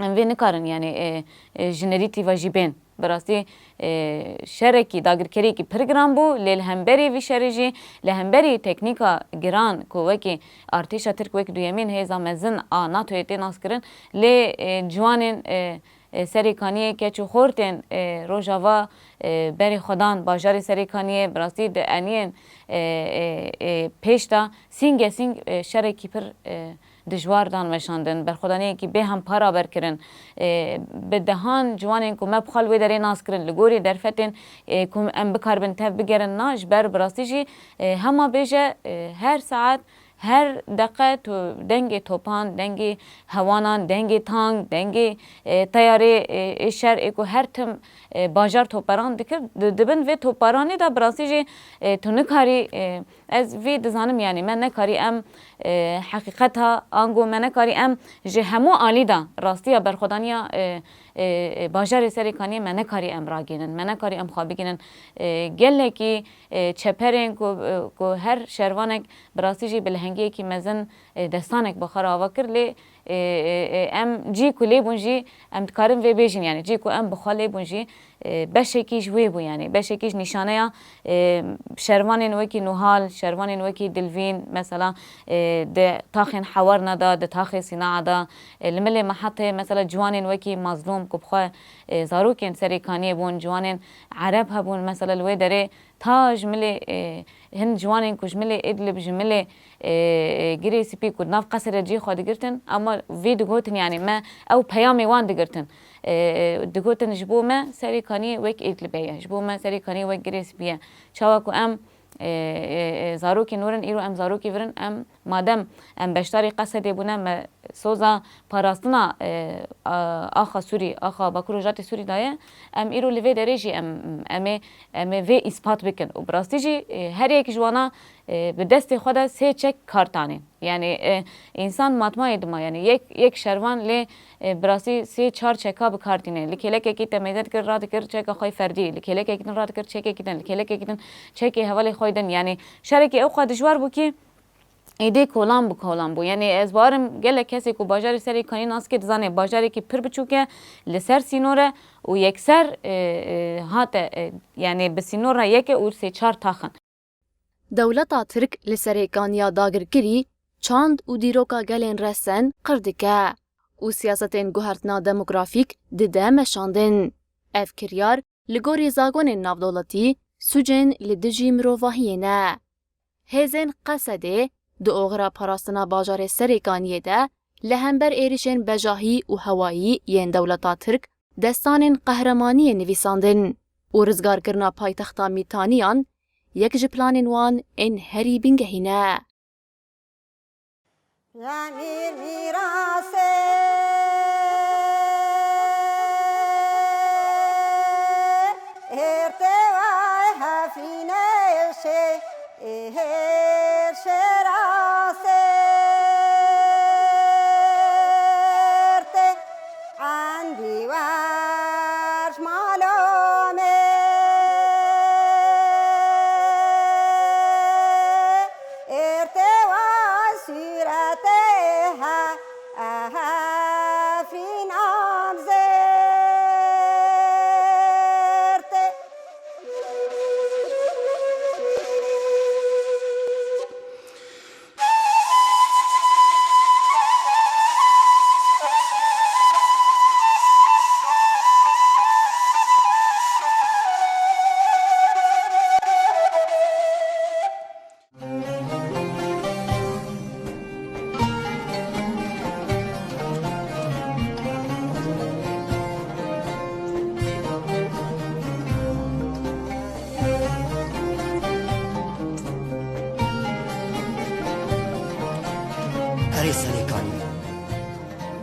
em vê nikarin, yani, e, e, ji nerî tîva jî bên. Bi rastî, e, şerekî, dagirkeriyekî pir giran bû, lê li hemberî vî şerê jî, li hemberî teknîka giran ku wekî artêşa Tirk wek duyemîn hêza mezin a NATOyê tê naskirin, lê, e, ciwanên, e, e, Serêkaniyê, keç û xortên, e, Rojava, e, berê xwedan bajarê Serêkaniyê, bi rastî di eniyên, e, e, e, pêş de sînge sîng, e, şerekî pir, e, dijwar dan meşandin, berxwedaniyekî bê hempa raber kirin. E, bi dehan ciwanên ku me bi xwe li wê derê nas kirin, li gorî derfetên, e, ku em bikaribin tev bigerin na, ji ber bi rastî jî, e, hema bêje, e, her saet, her deqe tu dengê topan, dengê hewanan, dengê tank, dengê, e, teyarê, e, ê şer ê ku her tim, e, bajar toperan dikir, di, di bin vê toperanê de bi rastî jî, e, tu nikarî, e, Ez vê dizanim, yanî me nekarî em, e, heqîqeta ango me nekarî em ji hemû alî de rastiya berxwedaniya, e, e, e, bajarê Serêkaniyê me nekarî em ragihînin, me nekarî em xwe bigihînin. E, gelekî, e, çeperên ku, e, ku her şervanek bi rastî jî bi lehengiyekî mezin, e, destanek bi xwe re ava kir, lê, e, e, e, em cî ku lê bûn jî em dikarin vê bêjin, yanî cî ku em bi xwe lê bûn jî, e, beşekî ji wê bû, yanî beşekî ji nîşaneya, e, şervanên wekî Nuhal, şervanên wekî Dilvîn, mesela, e, di taxên Hewarna de, di taxê Sînaa de, e, li milê Mehetê, mesela, ciwanên wekî Mazlûm, ku bi xwe, e, zarokên Serêkaniyê bûn, ciwanên Ereb hebûn, mesela, li wê derê ta ji milê, e, hin ciwanên ku ji milê Idlib, ji milê, e, e, Girê Spî ku di nav Qesedê cihê xwe digirtin, ama vê digotin, yanî me ew peyamê wan digirtin. E, e, digotin ji bo me Serêkaniyê wek Idlibê ye, ji bo me Serêkaniyê wek Girê Spî ye. Çawa ku em, e, e, e, zarokên wir in, îro em zarokê vir in, em madem em beşdarî Qesedê bûne, me soza parastina, e, a, axa Sûrî, axa Bakur Rojatê Sûrî daye, em îro li vê derê jî em, em ê, em ê vê îspat bikin. Û bi rastî jî, e, her yek ji wana, e, bi destê xwe de sê çek kar tanîn. Yani, e, însan matmayê dima, yani yek, yek şervan lê, e, bi rastî sê çar çeka bi kar tîne. Li kêlekekî temeyze dikir, radikir çeka xwe ferdî, li kêlekekî din radikir çekekî din, li kêlekekî din çekê hevalê xwe din. Yani şerekî ew qas dijwar bû ki êdî kolan bi kolan bû. Yani ez bawerim gelek kesê ku bajarê Serêkanî nas dike dizane bajarekî pir biçûk e, li ser sînor e û yekser, e, e, hate, e, yani bi sînor re yek e û sê çar tax in. Dewleta Tirk li Serêkaniya dagirkirî çand û dîroka gelên resen qir dike. û siyasetên guhertina demografîk dide meşandin. Ev kiryar li gorî zagonên navdewletî sûcên li dijî mirovahiyê ne. Hêzên Qesedê di oxira parastina bajarê Serêkaniyê de li hember êrişên bejahî û hewayî yên dewleta Tirk destanên qehremaniyê nivîsandin û rizgarkirina paytexta Mîtaniyan yek ji planên wan ên herî bingehî ne. Emîr mîrasê, êrtê vay hefînê şê, êr şêrasê, êrtê endî wer ji malo me. Êrtê wa sûretê he, ehe fînam zêrtê. Erê Serêkanî,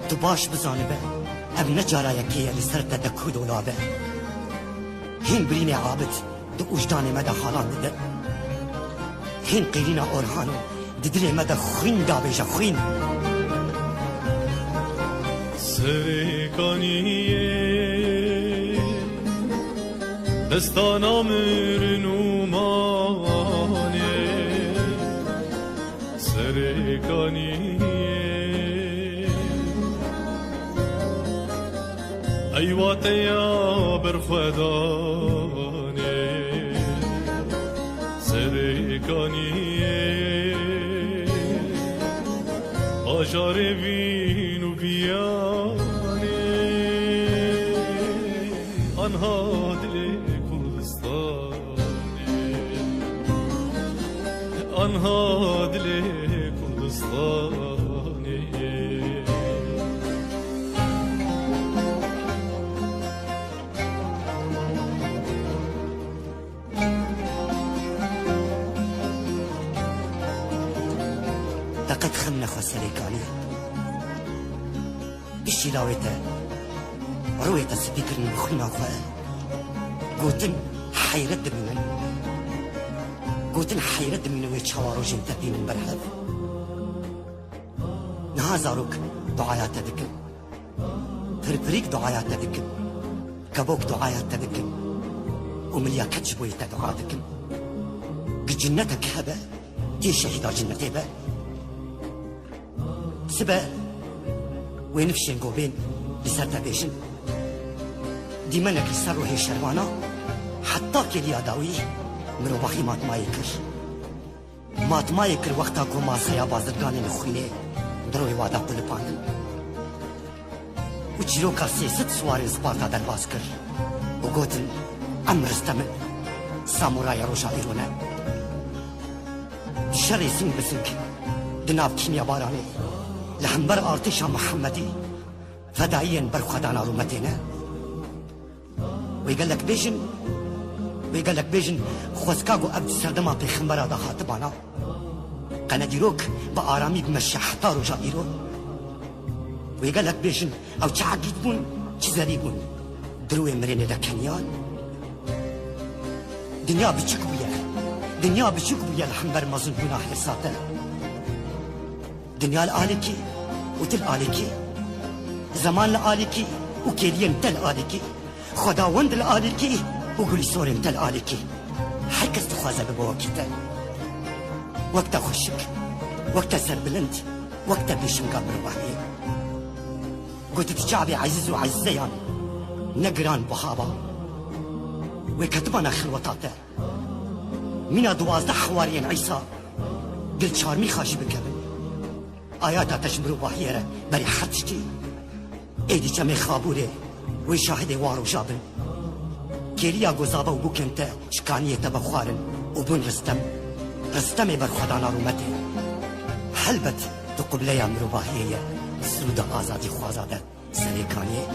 tu baş bizanibe, ev ne cara yekê ye li ser te de ku dolabe. Hîn birînê abid di ujdanê me de halan dide. Hîn qîrîna Orhano di dilê me de xwîn dabêje, xwîn. Serêkaniyê, destana mirin û manê. Serêkaniyê, eywateya berxwedanê. Serêkaniyê, bajarê vîn û biyanê. Anha dilê Kurdistanê, anha dilê Kurdistanê. Te qet xem nexwe Serêkanî. Piştî lawê te, rûyê te spî kirin bi xwîna xwe. Gotin heyret dimînin. Gotin heyret dimînin wê çawa rojên te tînin ber hev. Niha zarok duaya te dikin. Pirpirîk duaya te dikin. Kebok duaya te dikin. Û milyaket ji bo yê te dua dikin. Gi cinnetek hebe, tê şehîda cinnetê be. Sibe wê nifşên govên li ser te bêjin. Dîmenek li ser ruhê şervana heta kêliya dawî mirovahî matmayê kir. Matmayê kir wexta ku maseya bazirganên xwînê di royê wa de qulipandin û çîroka sê sed siwarên Sparta derbas kir û gotin, "Em Ristem in, samuraya roja îro ne." Di şerê sing bi sing di nav kîmyabaranê li hember artêşa Mihemedî fedayiyên berxwedana rûmetê ne. Wê gelek bêjin, wê gelek bêjin, xwezka ku ev di serdema pêxembera de hatibana, qene dîrok bi aramî bimeşe heta roja îro. Wê gelek bêjin, ew çi egîd bûn, çi zevî bûn. Di rûyê mirinê de keniyan. Dinya biçûk bûye. Dinya biçûk bûye li hember mezinbûna hêrsa te. Dinya li alîkî û tu li alîkî. Zeman li alîkî û kêliyên te li alîkî. Xwedawend li alîkî û gulîsorên te li alîkî. Her kes dixwaze bibe wekî te. Wek te xweşik, wek te serbilind, wek te pêşinga mirovahiyê. Got, di çavê ezîz û ezîzeyan ne giran buha ba. Wê ketibana xilweta te. Mîna duwazdeh hewariyên Îsa di li çarmîxa jî bikevin. Ayata te ji mirovahiyê re berî her tiştî. Êdî çemê Xabûrê wê şahidê wan roja bin. Kêliya gozava û bûkên te ji kaniyê te vexwarin û bûn Ristem. Ristemê berxwedana rûmetê. Helbet di qubleya mirovahiyê ye, di sirûda azadîxwaza de serê kaniyê.